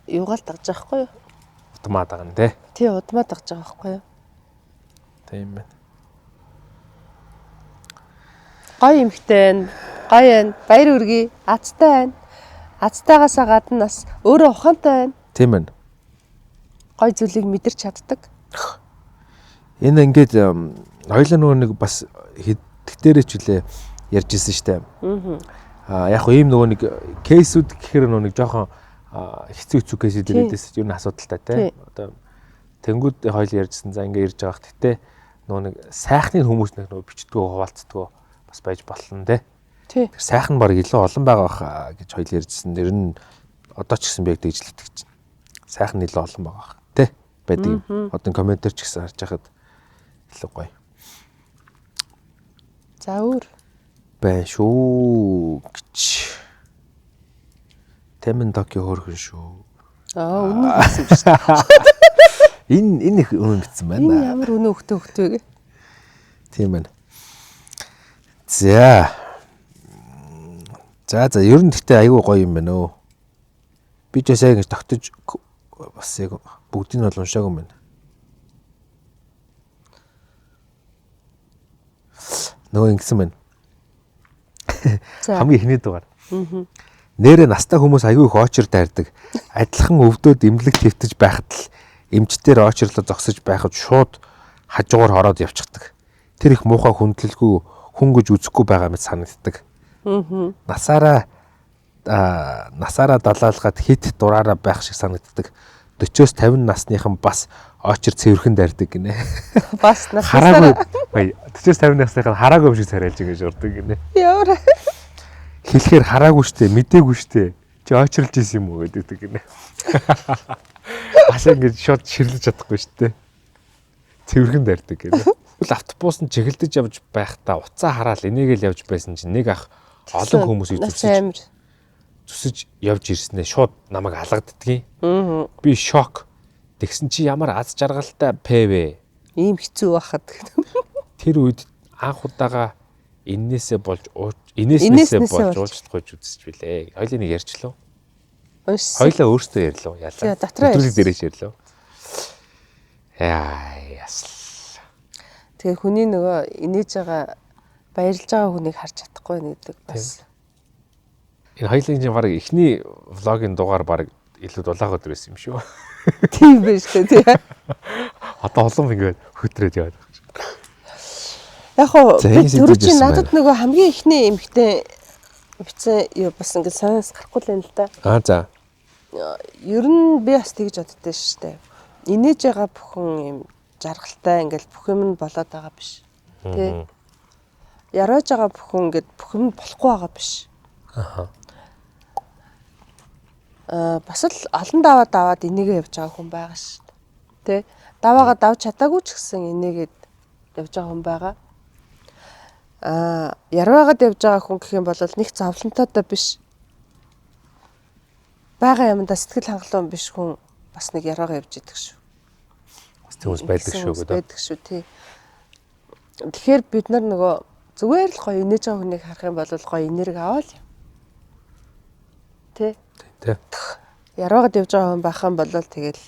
юугаал дагж байгаа хгүй юу?
Удмаа дагна тий.
Тий, удмаа дагж байгаа байхгүй юу?
Тийм байна.
Гоё эмхтэй байна. Гоё байна. Баяр хүргэе. Азтай байна. Азтайгаасаа гадна бас өөрөө ухаантай байна.
Тийм байна.
Гоё зүйлийг мэдэрч чаддаг.
Энэ ингээд хоёлаа нөгөө нэг бас хэдэгтэрээ ч үлээ ярьж ирсэн штэ. Аа яг хөө ийм нөгөө нэг кейсүүд гэхээр нөгөө нэг жоохон хэцүү кейсүүд ирээдээс ер нь асуудалтай тий. Одоо тэнгууд хоёул ярьжсэн за ингээ ирж байгаа. Гэтэ нөгөө нэг сайхны хүмүүс нэг нөгөө бичдгөө хуваалцдгөө бас байж болно тий.
Тэр
сайхан баг илүү олон байгаа баха гэж хоёул ярьжсэн. Тэр нь одоо ч гэсэн би яг тэгж л итгэж байна. Сайхан илүү олон байгаа баха тий байдаг юм. Одоо комментэр ч гэсэн харж байхад илүү гоё.
За өөр
байна шүү гэж. Тэмэн Токио хөөрхөн шүү.
Аа үнэн хэлсэн юм шүү дээ.
Энэ их үнэн бичсэн байна.
Энэ ямар үнэн өгтөө өгтөө гэ.
Тийм байна. За. За ер нь гэхдээ айгүй гоё юм байна өө. Би ч бас яг ингэж тогтож бас яг бүгдийг нь бол уншаагүй юм байна. Нөгөө ингэсэн байна. Хамгийн эхний дугаар. Нэрэ настай хүмүүс айгүй их очир дайрдаг. Адилхан өвдөөд эмнэлэг твтэж байхад л эмчтэр очирлоо зогсож байхад шууд хажуугаар ороод явчихдаг. Тэр их муухай хүндлэлгүй хүн гэж үзэхгүй байгаа мэт санагддаг. Насаараа далаалгаад хит дураараа байх шиг санагддаг. 40-оос 50 насныхан бас очир цэвэрхэн дайрдаг гинэ.
Бас насаараа
хараагүй. 40-оос 50 насныхан хараагүй юм шиг царайлж ингэж урдаг гинэ.
Ямар
хэлэхээр хараагүй штэ, мдээгүй штэ. Чи очирлж исэн юм уу гэдэг гинэ. Бас ингэж шууд ширлэж чадахгүй штэ. Цэвэрхэн дайрдаг гинэ. Тэгвэл автобус нь чиглэлдэж явж байхдаа уцаа хараал энийг л явж байсан чинь нэг ах олон хүмүүсийг зүсэж явж ирснээ шууд намайг алгаддгийн. Би шок. Тэгсэн чи ямар аз жаргалтай пэвэ.
Ийм хэцүү байхад.
Тэр үед анх удаага эннээсээ болж инээснээсээ болж уучлахгүй ч үзэж билээ. Хоёлын нэг ярьчлаа. Хоёлаа өөртөө ярьлаа. Ялаа. Нэвтрүүлэг дээрээ ярьлаа. Яа ясл.
Тэгээ хүний нөгөө инээж байгаа баярлж байгаа хүнийг харж чадахгүй гэдэг бас.
Энэ хоёлын чинь баг эхний влогийн дугаар баг илүү дулаах өдөр байсан юм шүү.
Тийм байж тээ тий.
Одоо олон ингээд хөтрөөд яваад байгаа юм.
Яг хоо түрүү чи надад нөгөө хамгийн эхний эмэгтэй бичсэн юу бас ингээд санаас гарахгүй л юм л да.
Аа за.
Ер нь би бас тэгж боддоо шүү дээ. Инээж байгаа бүхэн юм жаргалтай ингээд бүх юм нь болоод байгаа биш. Тэ. Яриаж байгаа бүхэн ингээд бүх юм болохгүй байгаа биш.
Аха.
Бас л олон даваа даваад энийгээ явж байгаа хүн байгаа шүү дээ. Тэ. Даваагаа давж чадаагүй ч гэсэн энийгээд явж байгаа хүн байгаа. Ярваагаад явж байгаа хүн гэх юм бол нэг зовлонтой да биш. Бага юмдаа сэтгэл хангалуун биш хүн бас нэг ярваагаа явж идэг шүү.
Бас тийм хүмүүс байдаг шүү гэдэг.
Байдаг шүү тий. Тэгэхээр бид нар нөгөө зүгээр л гоё инээж байгаа хүнийг харах юм бол гоё энерги аваад яв. Тэ.
Тэ.
Ярваагаад явж байгаа хүн байх юм бол тэгэл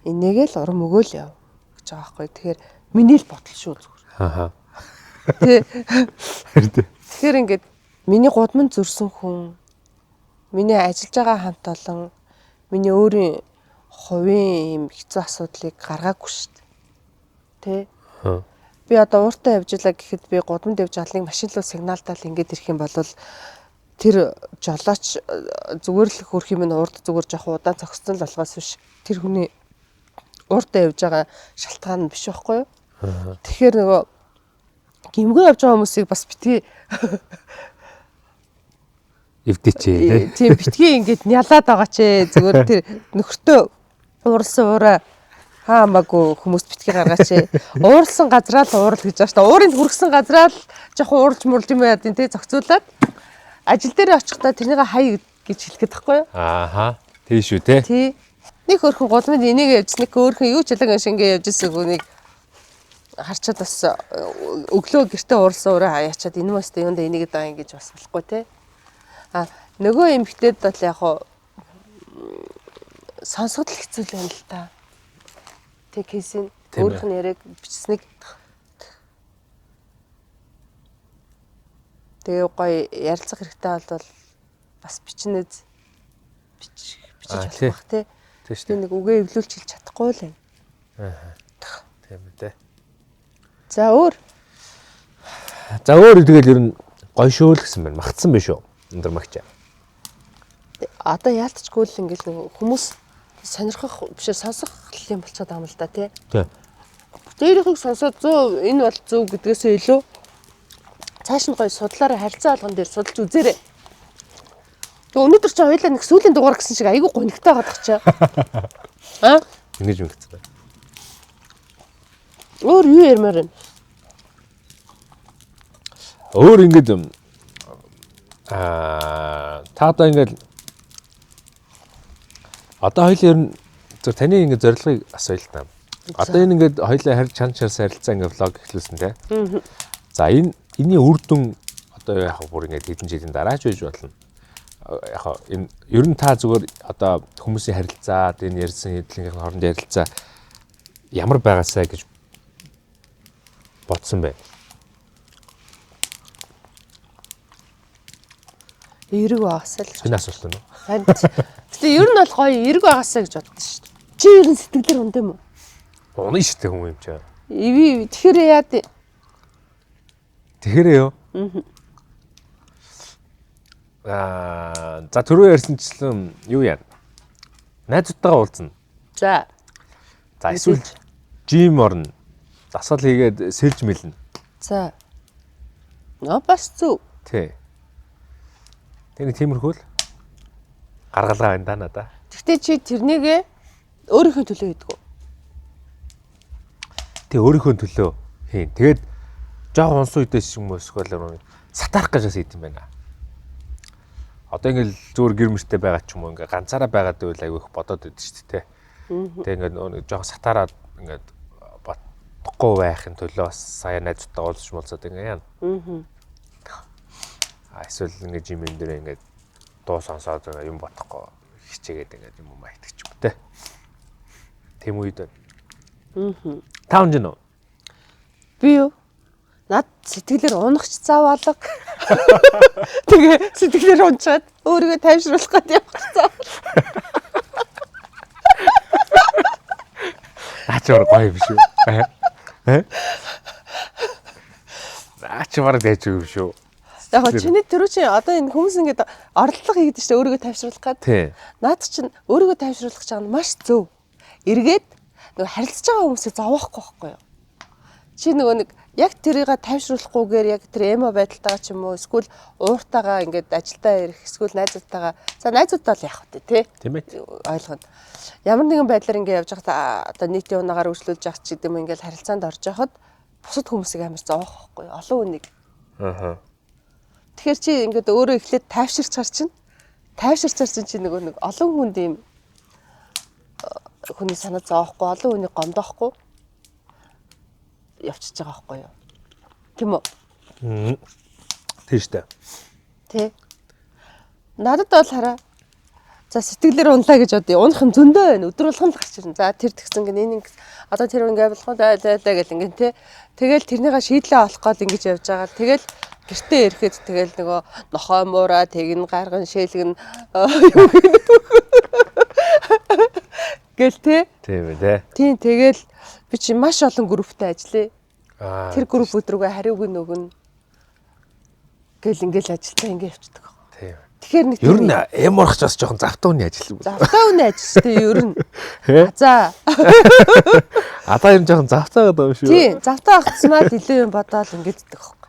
энийгээ л урам өгөөл яв гэж байгаа байхгүй. Тэгэхээр миний л бодол шүү зүгээр.
Аха.
Тэ. Тэгэхээр ингээд миний гудамж зөрсөн хүн, миний ажиллаж байгаа хамт олон, миний өөрийн хувийн юм хэцүү асуудлыг гаргаагүй шүү дээ. Тэ. Би одоо ууртай явж илаа гэхэд би гудамд явж байгаа нэг машин руу сигналдаал ингээд ирэх юм бол тэр жолооч зүгээр л хөрх юм нь урд зүгээр жоох удаан зогссон л болохоос биш тэр хүний ууртай явж байгаа шалтгаан нь биш байхгүй юу? Тэгэхээр нөгөө гимгөө явж байгаа хүмүүсийг бас битгий
эвдээч тий.
Тийм битгий ингээд нялаад байгаа ч зүгээр тэр нөхөртөө ууралсан уураа хаамаагүй хүмүүст битгий гаргаач. Ууралсан газраа л уурал гэж байгаа шүү дээ. Уурыг хүргэсэн газраа л жоохон ууралж мурлж юм яа тий зохицуулаад ажил дээр очихдоо тэрнийг хай гэж хэлэх гээд байхгүй юу?
Ааха. Тий шүү те.
Тий. Нэг хөрхөн гудамд энийг явж нэг өөрхөн юу ч хэлэг шингээ явж исэн хүнийг харчаад бас өглөө гэртээ ууралсан уураа хаяачаад энэ мөстө юунд энийг даа ингэж бас болохгүй те. А нөгөө эмэгтэйд бол яг хуу сонсоход л хэцүү л байна л та. Тэг кейсийн өөрийнх нь яриаг бичсэнийг тэгээ гоё ярилцах хэрэгтэй бол бас бичнэ бичиж болох бах тий.
Тийм шүү.
Би нэг үгээ эвлүүлж хэлж чадахгүй л байна.
Аа. Тийм ээ тий.
За өөр.
За өөр тэгэл ер нь гоё шүү л гэсэн байна. Магтсан биш үү? Өндөр магч.
Одоо яалтчгүй л ингээл нэг хүмүүс сонирхох биш сонсох юм болчиход байгаа юм л да тий.
Тий.
Дээрийнхийг сонсоод зөв энэ бол зөв гэдгээсээ илүү цааш нь гоё судлаараа харилцаа болгон дээр судалж үзээрэй. Тэгээ өнөөдөр чи хоёлаа нэг сүүлийн дугаар гэсэн шиг айгүй гонигтай байгаа чи. Аа?
Ингэж мэгцсэн байна.
Өөр юу ярмаар байна?
Өөр ингэж аа та одоо ингээд одоо хоёул ер нь зөв таны ингээд зорилгыг асууя л та. Одоо энэ ингээд хоёулаа харь чан чарс харилцаа ингээд влог эхлүүлсэн те. За энэ энэний үр дүн одоо яг бүр ингээд хэдэн жилийн дараа ч байж болно. Яг энэ ер нь та зүгээр одоо хүмүүсийн харилцаа, энэ ярьсан хэдлэнгийнх нь хооронд ярилцаа ямар байгаасай гэж бодсон бэ?
Эерэг байгаасай л гэж.
Энэ асуулт нь уу?
Харин гэтээ ер нь бол гоё эерэг байгаасай гэж боддоо шүү дээ. Чи ер нь сэтгэлээр унд юм уу?
Унаа шүү дээ хүн юм чи.
Иви тэгэхээр яа дээ?
Тэгэхээр юу? Аа за түрүү ярьсанчлан юу яа? Найзуудтайгаа уулзна.
За.
За эсвэл жим орно. Дасгал хийгээд сэлж мэлнэ.
За. Нөө бас зү.
Тий. Тэр нэг тиймэрхүү л гаргалгаа байна да надаа.
Тэгтээ чи тэрнийгээ өөрийнхөө төлөө хийдэг үү?
Тий өөрийнхөө төлөө хийн. Тэгээд жоохон унсан үедээс юм уу эсвэл сатарах гэж бас хийдэм байна. Одоо ингээл зөөр гэр мөртэй байгаа ч юм уу ингээ ганцаараа байгаад байвал айгүй их бодоод байдаг шүү дээ. Тэг ингээд нөгөө жоохон сатараад ингээд бодохгүй байхын төлөө бас сая найзуудтай уулзч муулзаад ингээ яана. Аа эсвэл ингээ жим юм дээр ингээд дуу сонсоод юм бодохгүй хичээгээд ингээд юм юм айтг ч юм те. Тийм үед байна. Та унж гинөө?
Би юу? Над сэтгэлээр унахч зав алга. Тэгээ сэтгэлээр унчаад өөрийгөө тайвшруулах гээд явах зав.
Наа чи бараг гоё юм шүү. Э? Наа чи бараг дайж юм шүү.
Яг гоо чиний түрүү чи одоо энэ хүмүүс ингээд орлого хийгээд шүү дээ өөрийгөө тайвшруулах гээд.
Тий.
Наад чинь өөрийгөө тайвшруулах гэж байгаа нь маш зөв. Эргээд нөгөө харилцаж байгаа хүмүүсийг зовоохгүй байхгүй юу? Чи нөгөө нэг яг тэрийг тайвшруулахгүйгээр яг тэр эмо байдалтайгаа ч юм уу эсвэл ууртайгаа ингээд ажилдаа ирэх эсвэл найзуудтайгаа за найзуудтай л явах үү те
Тийм ээ.
ойлгоно. Ямар нэгэн байдлаар ингээд явж байхдаа одоо нийтийн унаагаар өршлүүлж явах ч гэдэм юм ингээд харилцаанд орж явахад бусад хүмүүсийг амар зовоох байхгүй юу? Олон хүнийг.
Аа.
Тэгэхээр чи ингээд өөрөө эхлээд тайвширчаар чинь тайвширчаар чинь чи нөгөө нэг олон хүнд ийм хүний санаа зовоохгүй, олон хүнийг гомдоохгүй явчихж байгаа байхгүй юу? Тийм үү?
Тийм шүү дээ.
Тэ. Надад бол хараа. За сэтгэлээр унлаа гэж бодъё. Унах юм зөндөө байна. Өдөр болгон л гарч ирнэ. За тэр тэгсэн гин энэ ингэ одоо тэр ингэ болох уу лай лай гэл ингэ тэ. Тэгэл тэрнийгээ шийдлээ олох гол ингэж явж байгаа л тэгэл гэртээ ирэхэд тэгэл нөгөө нохой муураа тэгнэ гарган шээлгэн юу гэнэ гэл тэ.
Тийм ээ тэ.
Тийм тэгэл би чи маш олон групптэй ажиллая. Тэр группүүд рүүгээ хариуг нь өгнө. Гэл ингээл ажилтаа ингээ явчихдаг.
Тийм.
Тэгэхээр нэг
Ер нь эм орох ч бас жоохон завтаа үний ажил.
Завтаа үний ажил шүү дээ ер нь. За.
Адаа ер нь жоохон завтаа гэдэг юм шүү.
Тийм, завтаа авцмаа л илүү юм бодоол ингэддэг байхгүй.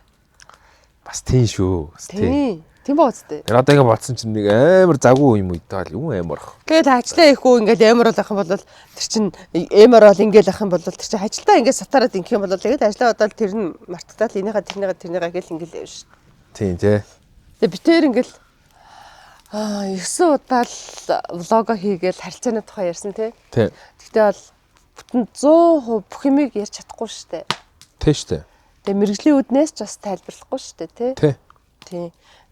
Бас тийм шүү. Бас
тийм. Тийм баа үстэй.
Тэр одоо ингэ бодсон чинь нэг амар завгүй юм үйтэй л юм амар ах.
Тэгэл ажиллаа их үү ингээл амар бол ах юм бол тэр чин амар бол ингээл ах юм бол тэр чин ажилдаа ингээд сатараад ингэх юм бол тэгээд ажиллаа бодоол тэр нь мартагдаад энийхээ тэрнийхээ тэрнийхээ гэл ингээл явна шүү.
Тийм тий.
Тэгээ би тэр ингээл 9 удаа л влого хийгээл харилцааны тухай ярьсан тий.
Тий.
Тэгтээ бол бүтэн 100% бүх юмыг ярьж чадахгүй шүү дээ.
Тий шүү дээ.
Тэгээ мэрэгжлийн үднээс ч бас тайлбарлахгүй шүү дээ тий.
Тий.
Тий.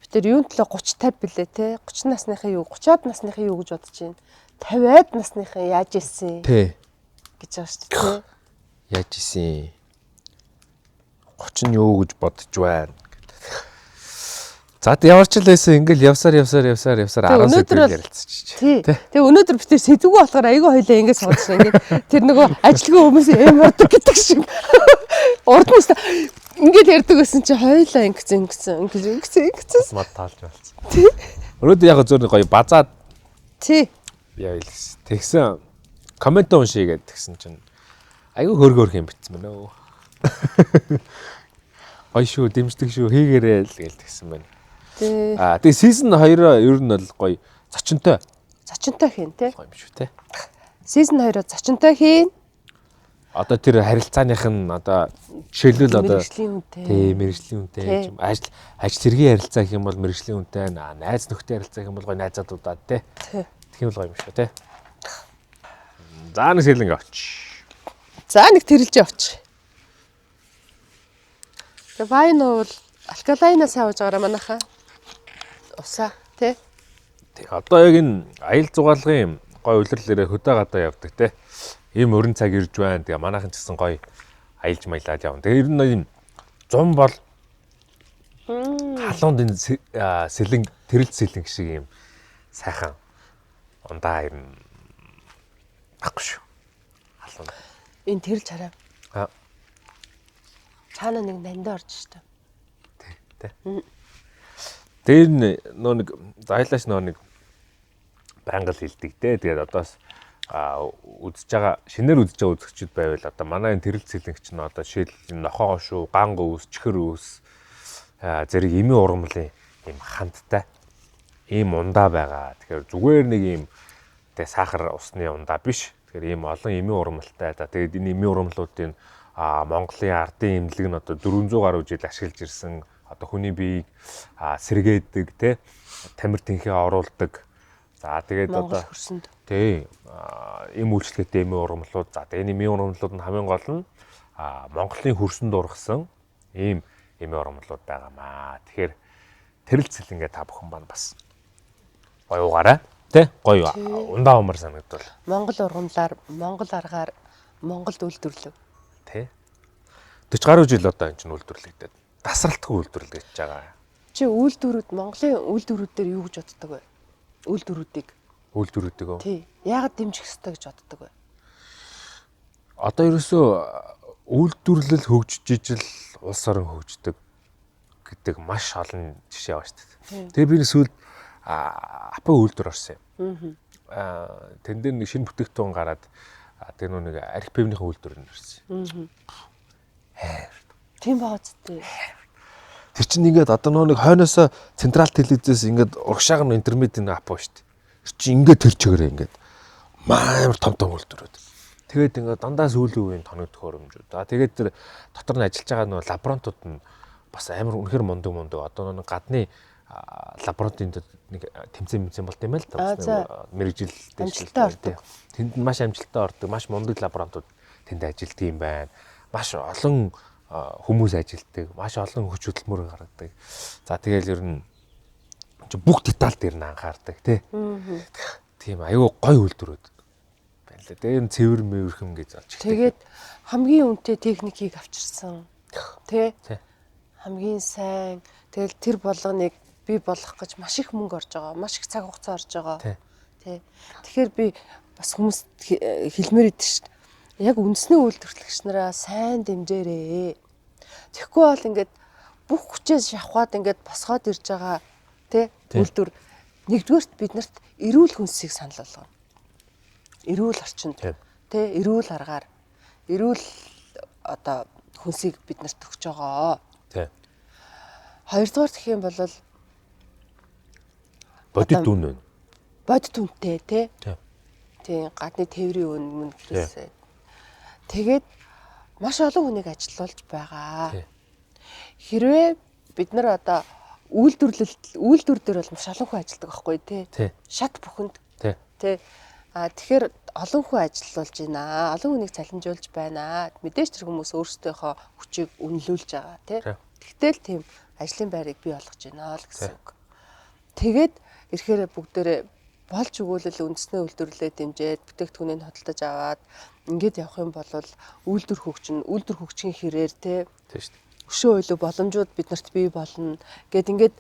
Би тэр юун төлөө 30 50 билээ те. 30 насныхын юу, 30-аад насныхын юу гэж бодож байна. 50-аад насныхын яаж исэн
Тий.
гэж байгаа шүү дээ те.
Яаж исэн? 30 нь юу гэж бодож байна? За тэг ямар ч л байсан ингээл явсаар явсаар явсаар явсаар
Тэг,
10
өнөөдөр
сэдвээр
бол-
ярилцчих.
Тий. Тэгээ өнөөдөр би тэр сэдвгүй болохоор айгүй хоёлаа ингэ сууж шин. Ингээд тэр нөгөө ажилгүй хүмүүс эм ордог гэдэг шиг. Урд нь ингээд ярьдаг байсан чи хоёлаа ингэсэн ингэсэн ингэсэн ингэсэн ингэсэн.
Мад таалж болсон. Тий. Өнөөдөр яг зөв нэг гоё базаад
Тий.
яа илгэсэн. Тэгсэн коммент уншия гэдэг тэгсэн чинь айгүй хөргө хөрх юм битсэн байна өө. Гоё шүү, дэмждэг шүү, хийгээрэй л гэл тэгсэн байна.
Тий.
Аа тэгээ season 2 ер нь бол гоё зочинтой
Зочинтой хийн тий.
гоё юм шүү те.
Season 2-оо зочинтой хийн.
Одоо тэр харилцааных нь одоо жишээлбэл одоо
Мэргэжлийн үнэтэй.
тий мэргэжлийн үнэтэй
Тий.
юм ажил ажил хэргийн харилцаа гэх юм бол мэргэжлийн үнэтэй найз нөхдөд харилцаа гэх юм бол гоё найзаадуудаа те.
Тий.
Тэгэх юм бол гоё юм шүү те. За нэг сэлэнг авч.
За нэг тэрэлж явчих. Тэгээ вайн уул алкалайнаа сайн ууж байгаараа манайхаа. Усаа тий.
Тий одоо яг энэ аял зугаалгын гоё улирлээрээ хөдөө гадаа явдаг те. Ийм өрн цаг ирж байна. Тэгээ манайхан ч гэсэн гоё аялж маялаад явна. Тэгээ ер нь ийм зум бол халуунд энэ сэлэн тэрэлт сэлэнг шиг ийм сайхан ундаа юм ахгүй шүү. Халуун.
Энэ тэрэлж хараа.
Аа
Цаана нэг нандаа орж штэ.
тий тий. Тэр нөө нэг зайлааш нөө нэг байнга л хэлдэг те. Тэгээд одоос үзэж байгаа шинээр үзэж байгаа үзэгчид байвал одоо манай энэ тэрэлт сэлэнгч нь одоо жишээл нохоо шүү, ган өвс, чихэр өвс зэрэг эмийн ургамлын ийм хандтай ийм ундаа байгаа. Тэгэхээр зүгээр нэг ийм тэ сахар усны ундаа биш. Тэгэхээр ийм олон эмийн ургамалтай. За тэгээд энэ эмийн ургамлуудын Монголын ардын эмнэлэг нь одоо 400 гаруй жил ашиглаж ирсэн одоо хүний биеийг сэргээдэг тэ тамир тэнхээ оруулдаг. За тэгээд
Монгол
одоо
хөрсөнд.
тий эм үйлчлэгээтэй эмийн ургамлууд. За тэгээд энэ эмийн ургамлууд нь хамгийн гол нь Монголын хөрсөнд ургасан ийм эмийн ургамлууд байгаамаа. Тэгэхээр тэрэл цэлэнгээ та бүхэн маань бас гоё угаарай. Тэ гоё ундаа умар санагдвал
Монгол ургамлаар, Монгол аргаар Монголд үйлдвэрлэв.
тий 40 гаруй жил одоо энэ чинь үйлдвэрлэгдээд тасралтгүй үйлдвэрлэгдэж байгаа.
Чи үйлдвэрүүд Монголын үйлдвэрүүд дээр юу гэж боддог вэ? Үйлдвэрүүдийг.
Үйлдвэрүүдийг өө.
Тий. Яагаад дэмжих ёстой гэж боддог вэ?
Одоо ерөөсөө үйлдвэрлэл хөгжиж ижил улс орон хөгждөг гэдэг маш олон жишээ байгаа шүү дээ. Тэгээ би нэг сүүлд апа үйлдвэр орсон юм. Тэн дээр нэг шинэ бүтээгдэхүүн гараад тэр нэг арх пивнийхэн үйлдвэр нь орсон.
Тийм баа үстэй.
Тэр чинь ингээд одоо нөө нэг хойноосоо централ телевизээс ингээд урагшаага нь интермед нэг апо шүү дээ. Тэр чинь ингээд тэр чигээрээ ингээд амар том том үйлдвэрүүд. Тэгээд ингээд дандаа сүүлийн үеийн тоног төхөөрөмжүүд. Аа тэгээд тэр дотор нь ажиллаж байгаа нөө лаборантууд нь бас амар үнэхэр мундаг мундаг. Одоо нэг гадны лаборантын нэг тэмцээн мэмцэн болт юм байл та.
Аа,
Бас
за.
нэг мэрэгжил
Амжилттай ордог.
Тэнд нь маш амжилттай ордог, маш мундаг лаборантууд тэнд ажилтдаг юм байна. Маш олон хүмүүс ажилтдаг, маш олон хүч хөдөлмөр гаргадаг. За тэгэл ер нь чи бүх деталь дээр нь анхаардаг тий. Тийм аюу гой үйлдвэрүүд байна лээ. Тэгээ энэ цэвэр мэвэрхэм гэж олж ихтэй.
Тэгээд хамгийн үнэтэй техникийг авчирсан. Тэ?
Тий.
Хамгийн сайн. Тэгэл тэр болгоныг бий болгох гэж маш их мөнгө орж байгаа. Маш их цаг хугацаа орж байгаа.
Тий.
Тэ. Тэгэхээр би бас хүмүүст хэлмээр идэв шүү дээ. Яг үндэсний үйлдвэрлэгч нараа сайн дэмжээрээ. Тэгэхгүй бол ингээд бүх хүчээ шавхаад ингээд босгоод ирж байгаа тий үйлдвэр нэгдүгээрт биднэрт эрүүл хүнсийг санал болгоно. Эрүүл орчинд тий эрүүл аргаар эрүүл одоо хүнсийг биднэрт өгч байгаа.
Тий.
Хоёрдугаар гэх юм бол
бодит үн байна.
Бодит үнэтэй тий. Тийм гадны тээврийн үн мөн гэхээсээ. Тэгээд маш олон хүнийг ажилуулж байгаа. Хэрвээ бид нар одоо үйлдвэрлэлт үйлдвэр дээр бол маш олон хүн ажилладаг байхгүй тий. Шат бүхэнд. Тий. А тэгэхээр олон хүн ажиллуулж байна. Олон хүнийг цалинжуулж байна. Мэдээж тэр хүмүүс өөрсдийнхөө хүчийг үнэлүүлж байгаа тий. Тэгтэл тийм ажлын байрыг бий болгож байна л гэсэн үг. Тэгээд ирэхээр бүгдээрээ болж өгөөлөл үндэсний үйлдвэрлэлээ дэмжиж, бүтээгдэхүүнийг худалдаж аваад ингээд явах юм бол үйлдвэр хөгжин, үйлдвэр хөгжихийн хэрээр тий.
Тийм шүү дээ.
Өшөө илүү боломжууд биднэрт бий болно гэд ингээд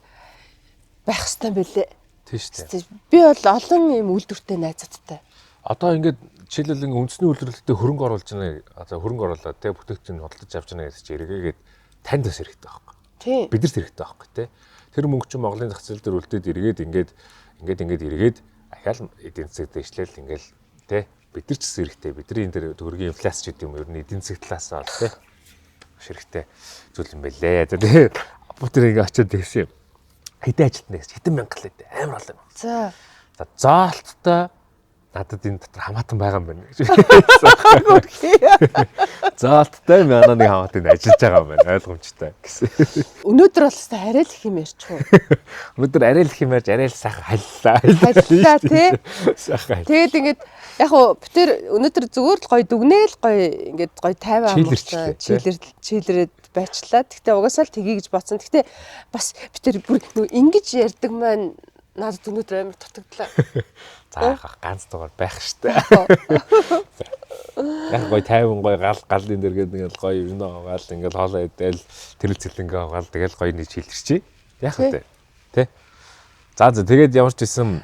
байх хэрэгтэй байлээ.
Тийм шүү дээ.
Би бол олон ийм үйлдвэртэй найзуудтай.
Одоо ингээд жишээлбэл ингээд үндэсний үйлдвэрлэлтэд хөрөнгө оруулж байна. Одоо хөрөнгө оруулаад тий бүтээгдэхүүн худалдаж авч байна гэж чи эргээгээд танд бас хэрэгтэй байхгүй.
Тийм.
Бидэрт хэрэгтэй байхгүй тий. Тэр мөнгө чинь Монголын зах зээл дээр үлдээд эргээд ингээд ингээд ингээд эргээд ахаал эдийн засаг дэвшлэл ингээл тий бид нар ч гэсэн хэрэгтэй. Бидний энэ дээр төгрөгийн инфляц ч гэдэг юм ер нь эдийн засаг талаас нь тий маш хэрэгтэй зүйл юм байлээ. За тий бүгд ингээ очиод тэгсэн юм. Хэдэн ажилтна гэсэн хэдэн мянга л дээ. Амар олон юм.
За.
За зоолттой надад энэ дотор хамаатан байгаа юм байна гэж. Зоолттой манай нэг хамаатан ажиллаж байгаа юм байна. Ойлгомжтой гэсэн.
Өнөөдөр бол хэвээ арай л их юм ярьчих уу?
Өнөөдөр арай л их юм ярьж арай л сайхан халлаа.
Халлаа тий.
Сайхан.
Тэгээд ингээд яг уу бид тэр өнөөдөр зүгээр л гоё дүгнээл гоё ингээд гоё тайван
амарсан
чийлэрээд байчлаа. Гэхдээ угаасаа л тгий гэж бодсон. Гэхдээ бас бид тэр бүр нөө ингэж ярьдаг маань надад өнөөдөр амар дутагдлаа.
За яах ганц дугаар байх штэ. Яг гоё тайван гоё гал галын дээр гээд ингээл гоё вино угаал ингээл хоолоо идэл тэрэл цэлэнгээ угаал тэгэл гоё нэг чийлэрчий. Яах вэ? Тэ? За за тэгээд ямар ч исэн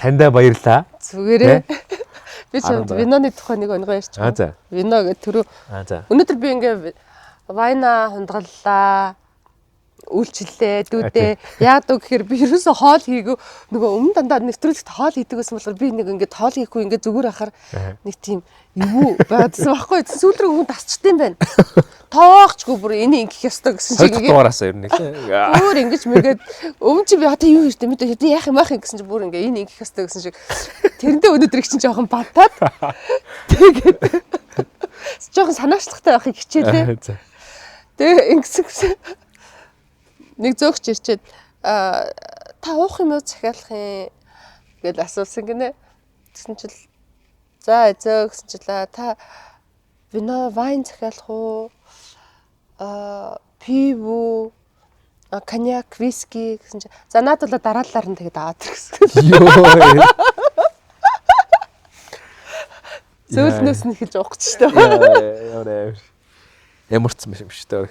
таньдаа баярлаа.
Зүгээрээ. Би чамд виноны тухай нэг онгоо ярьчих.
Аа за.
Вино гэх түрүү.
Аа за.
Өнөөдөр би ингээ вайна хундагаллаа. Үйлчлээ дүүдээ. Яад уу гэхээр би ерөөсөө хоол хийгээгүй нөгөө өмнө дандаа нэвтрүүлэгт хоол хийдэг байсан болохоор би нэг ингээд хоол хийхгүй ингээд зүгээр ахаар нэг тийм эвгүй байгаадсан байхгүй. Сүүл рүү хүн тасчдсан байна. Тоогчгүй бүр энийг ингэх ёстой гэсэн
шиг ингээд дугаараасаа ер нь нэлээ.
Өөр ингэж мэгээд өмнө чи би одоо юу хэрэгтэй мэдээ одоо яах юм аах юм гэсэн чи бүр ингээ энэ ингэх ёстой гэсэн шиг тэрэндээ өнөөдөр их чинь жоохон бантаад тэгээд жоохон санаачлагтай байхыг хичээлээ. Тэгээ ингэсэн гэсэн. Нэг зөөгч ирчээд та уух юм уу захиалах юм гэж асуусан гинэ. Тэгсэн чил за зөө гэсэн чил та вино вайн захиалах уу? Пив үү? Коньяк, виски гэсэн чи за наад бол дараалалаар нь тэгээд аваад ир гэсэн.
Йоо.
Зөөлнөөс нь эхэлж уух гэж шүү дээ.
Ямар амар. Ямарчсан юм шүү дээ.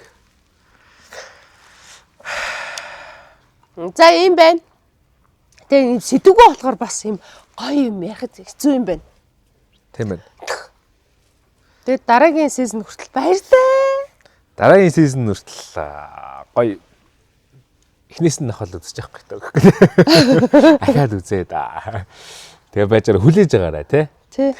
За ийм байна. Тэгээ ийм сэдвгүй болохоор бас ийм гоё юм ярихад хэцүү юм байна.
Тийм ээ.
Тэгээд дараагийн season хүртэл баярлалаа.
Дараагийн season хүртэл гоё эхнээс нь нахал үзэж явах гэдэг. Ахаад үзээ да. Тэгээ байжаар хүлээж байгаарай тий.
Тий.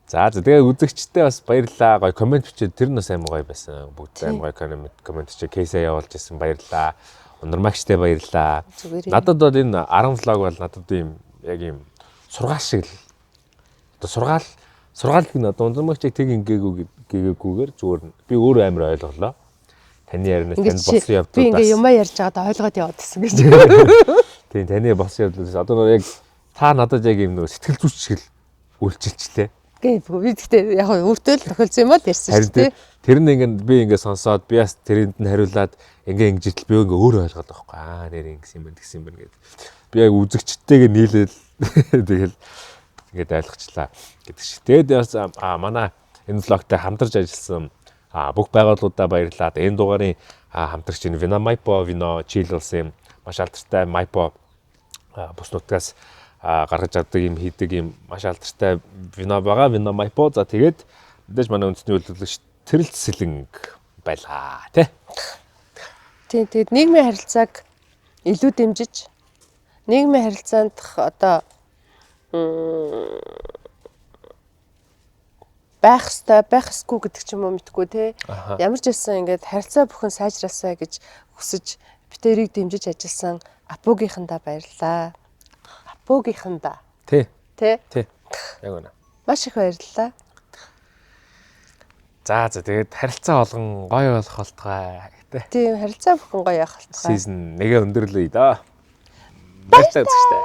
За за тэгээ үзэгчдээ бас баярлалаа. Гоё коммент бичээд тэр нь бас амар гоё байсан. Бүгд амар гоё коммент бичээ кейсээ явуулж ирсэн баярлалаа. Ундрмагчтай баярлалаа. Надад бол энэ 10 влог бол надад ийм яг ийм сургаал шиг л одоо сургаал гэх нь одоо ундрмагчийг тэг ингээгүй гэгээгүйгээр зүгээр би өөрөө амар ойлголоо. Таны ярианаас танд болсон явдлуудаас
би ингээ юмаа ярьж байгаад ойлгоод яваад гэсэн гэж.
Тийм таны болсон явдлуудаас одоо яг та надад яг ийм нөгөө сэтгэл зүйч шиг л үйлчилчлээ.
Гэ би гэхдээ яг өөртөө л тохиолдсон юм аа ярьсан шүү дээ.
Тэр нь ингээ би ингээ сонсоод би бас тэрэнд нь хариулаад ингээ ингэж ижил би ингээ өөрөө ойлгоод байгаа байхгүй. Аа нэр ингэсэн юм байна тэгсэн юм байна гэд. Би яг үзэгчтэйгээ нийлээл тэгэл ингээд ойлгочлаа гэдэг шиг. Тэгээд бас манай энэ влогтой хамтарч ажилласан бүх байгууллагуудаа баярлалаа. Энэ дугаарын хамтрагч энэ Vina Maipo вино Чили улсын маш алдартай Maipo бус нутгаас гаргаж авдаг юм хийдэг юм маш алдартай вино байгаа. Vina Maipo. За тэгээд мэдээж манай үндэсний үйлдвэрлэгч Тэрэлт Сэлэнг байлаа тий.
Тийм, тэгээд нийгмийн харилцааг илүү дэмжиж, нийгмийн харилцаанд одоо байх ёстой, байх ёсгүй гэдэг ч юм уу мэдгүй те. Ямар ч байсан ингээд харилцаа бүхэн сайжраасаа гэж хүсэж бид хоёрыг дэмжиж ажилласан Апугийнхандаа баярлалаа. Апугийнхандаа.
Тий.
Тэ?
Тий. Яг үнэ.
Маш их баярлалаа.
За за, тэгээд харилцаа болгон гоё болох болтугай гэдэг.
Тийм, харилцаа бүхэн гоё явах болтугай.
Season 1-ээ өндөрлөе да. Баяртай үзэгчтэй.